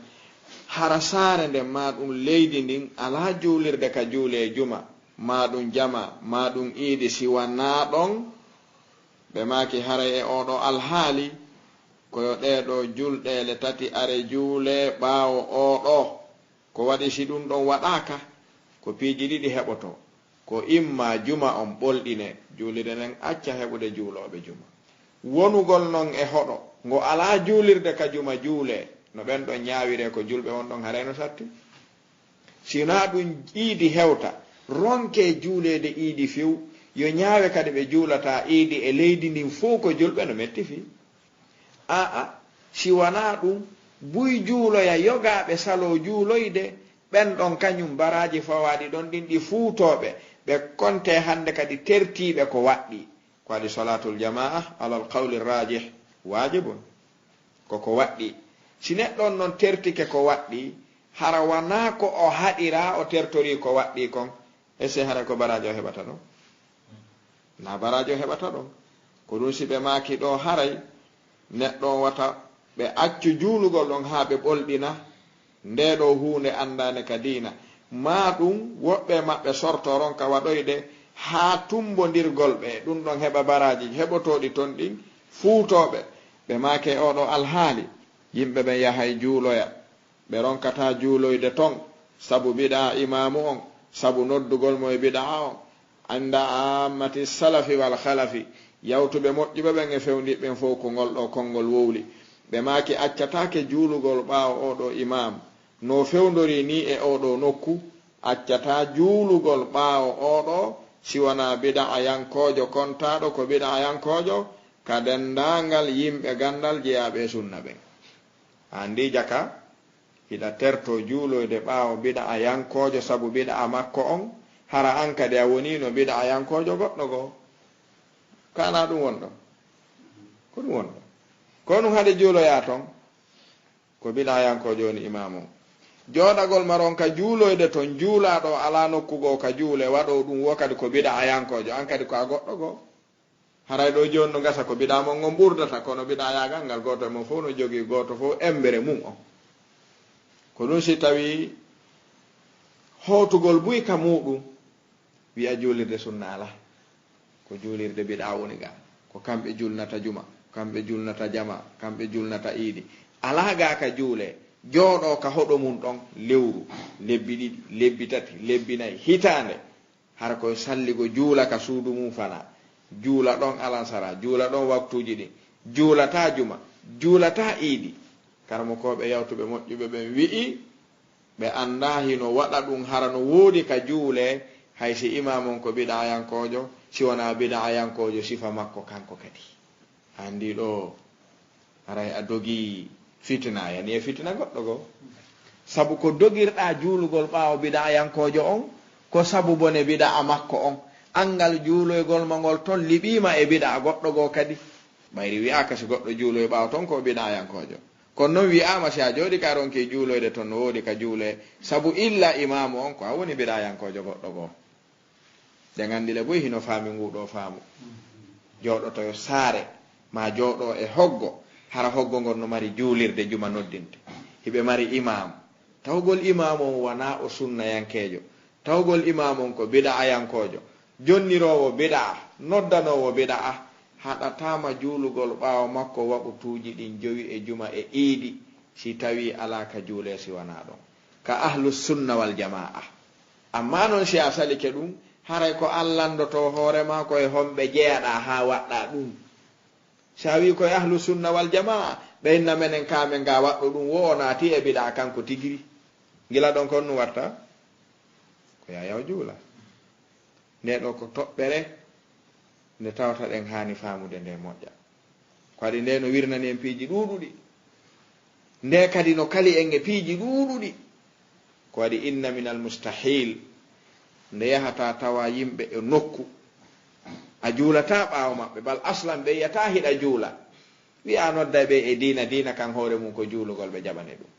Hara saare nden, maa ɗum leydi ndin, alaa juulirde ka juulee juma, maa ɗum jama, maa ɗum iidi, si wanaa ɗon, ɓe maaki, haray e oo ɗoo alhaali, ko yo ɗee ɗoo julɗeele tati are juulee ɓaawo oo ɗoo. Ko waɗi si ɗum ɗon waɗaaka, ko piiji ɗiɗi heɓotoo. Ko imma juma on ɓolɗinee, juulirde nden acca heɓude juulooɓe juma. Wonugol non e hoɗo, ngo alaa juulirde ka juma juulee, no ɓen ɗon ñaawiree ko julɓe won ɗon haray no satti. Si wonaa ɗum iidi hewta, ronkee juuleede iidi few, yo ñaawe kadi ɓe juulataa iidi e leydi ndin fow ko julɓe no metti fii. Aa, si wanaa ɗum, buy juuloya yogaaɓe saloo juuloyde, ɓen ɗon kañum baraaji fawaaɗi ɗon ɗin ɗi fuutooɓe, ɓe kontee hannde kadi tertiiɓe ko waɗɗii. Ko waɗi salaatul jamaa alal qawli raajih waajibun. Ko ko waɗɗii. Si neɗɗo on non tertike ko waɗɗii, hara wanaa ko o haɗiraa o tertorii ko waɗɗii kon, est-ce que hara ko baraaji o heɓata ɗon? Na baraaji o heɓata ɗon. Ko ɗum si ɓe maaki ɗoo haray neɗɗo on wata ɓe accu juulugol ɗon haa ɓe ɓolɗina ndee ɗoo huunde anndaande ka diina. Maa ɗum woɓɓe maɓɓe sorto ronka waɗoyde haa tumbondirgol ɓe, ɗum ɗon heɓa baraaji heɓotooɗi ton ɗin fuutooɓe. Ɓe maake oo ɗoo alhaali, yimɓe ɓen yahay juuloya. Ɓe ronkataa juuloyde ton, sabu bidaa imaamu on, sabu noddugol mo e bidaa on. Annda aammati salafi wal khalafi, yawtuɓe moƴƴuɓe ɓen e fewndiiɓe ɓen fow ko ngol ɗoo konngol wowli. Ɓe maaki accataake juulugol ɓaawo oo ɗoo imaam, no fewndori nii e oo ɗoo nokku, accataa juulugol ɓaawo oo ɗoo, si wanaa bidaayankoojo kontaaɗo ko bidaayankoojo, ka denndaangal yimɓe ganndal jeyaaɓe e sunna ɓen. A anndii jaka? Hiɗa tertoo juuloyde ɓaawo bid'ayankoojo sabu bid'a makko on, hara an kadi a woniino bid'ayankoojo goɗɗo goo. Kaana ɗum won ɗon. Ko ɗum wonɗo. Ko ɗum haɗe juuloyaa ton. Ko biɗaayankoojo woni imaamu on. Jooɗagol maron ka juuloyde ton, juulaaɗo alaa nokku goo ka juule, waɗoo ɗum woo kadi ko biɗaayankoojo, an kadi ko a goɗɗo goo. Haray ɗoo jooni no gasa ko biɗaa mon on ɓurdata, kono biɗaayaagal ngal gooto e mon fow no jogii gooto fow emmbere mum on. Ko ɗum si tawii hootugol buy ka muuɗum, wi'a juulirde sunna alaa. Ko juulirde biɗaa woni ga. Ko kamɓe julnata juma, kamɓe julnata jama, kamɓe julnata iidi. Alaa ga ka juule, jooɗoo ka hoɗo mum ɗon lewru, lebbi ɗiɗi, lebbi tati, lebbi nayi, hitaande. Hara koye salligo juula ka suudu mum fanaa. Juula ɗon alansara, juula ɗon waktuuji ɗin. Juulataa juma, juulataa iidi. Karamokooɓe yawtuɓe moƴƴuɓe ɓen wi'i, ɓe anndaa hino waɗa ɗum hara no woodi ka juulee, hay si imaam on ko biɗaayankoojo, si wonaa biɗaayankoojo sifa makko kanko kadi. Anndi ɗoo, haray a dogii fitina, yani e fitina goɗɗo goo. Sabu ko dogirɗaa juulugol ɓaawo biɗaayankoojo on, ko sabu bone biɗaa makko on. Anngal juuloygol ma ngol ton liɓiima e biɗaa goɗɗo goo kadi. Ɓayri wi'aaka si goɗɗo juuloy ɓaawo ton ko biɗaayankoojo. Kono non wi'aama si a jooɗii ka a ronkii juuloyde ton no woodi ka juulee, sabu illa imaamu on ko a woni biɗaayankoojo goɗɗo goo. Ɗen anndi le buy hino faami nguu ɗoo faamu. Jooɗoto yo saare, maa jooɗoo e hoggo, hara hoggo ngon no mari juulirde juma noddinte. Hiɓe mari imaamu. Tawgol imaamu on wanaa o sunnayankeejo. Tawgol imaamu on ko biɗaayankoojo. Jonniroowo biɗaa, noddanoowo biɗaa, haɗataama juulugol ɓaawo makko waqutuuji ɗin jowi e juma e iidi, si tawii alaa ka juulee si wanaa ɗon. Ka ahlu sunna wal jamaa. Ammaa non si a salike ɗum, haray ko an lanndotoo hoore maa ko e honɓe jeyaɗaa haa waɗɗaa ɗum. Si a wi'i ko e ahlu sunna wal jamaa, ɓe inna menen ka men ga waɗɗo ɗum, wo o naati e biɗaa kanko tigiri. Gila ɗon ko honɗum watta? Ko yaa yaw juula. Nde ɗoo ko toɓɓere nde tawata ɗen haani faamude nde moƴƴa. Ko waɗi nde no wirnani en piiji ɗuuɗuɗi. Nde kadi no kali en e piiji ɗuuɗuɗi. Ko waɗi inna minal mustahil nde yahata tawa yimɓe e nokku a juulataa ɓaawo maɓɓe, bal aslan ɓe yi'ataa hiɗa juula. Wi'a nodda ɓe e diina, diina kan hoore mum ko juulugol ɓe jaɓane ɗum.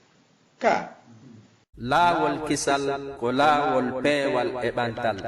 Ka. Laawol kisal ko laawol peewal e ɓantal.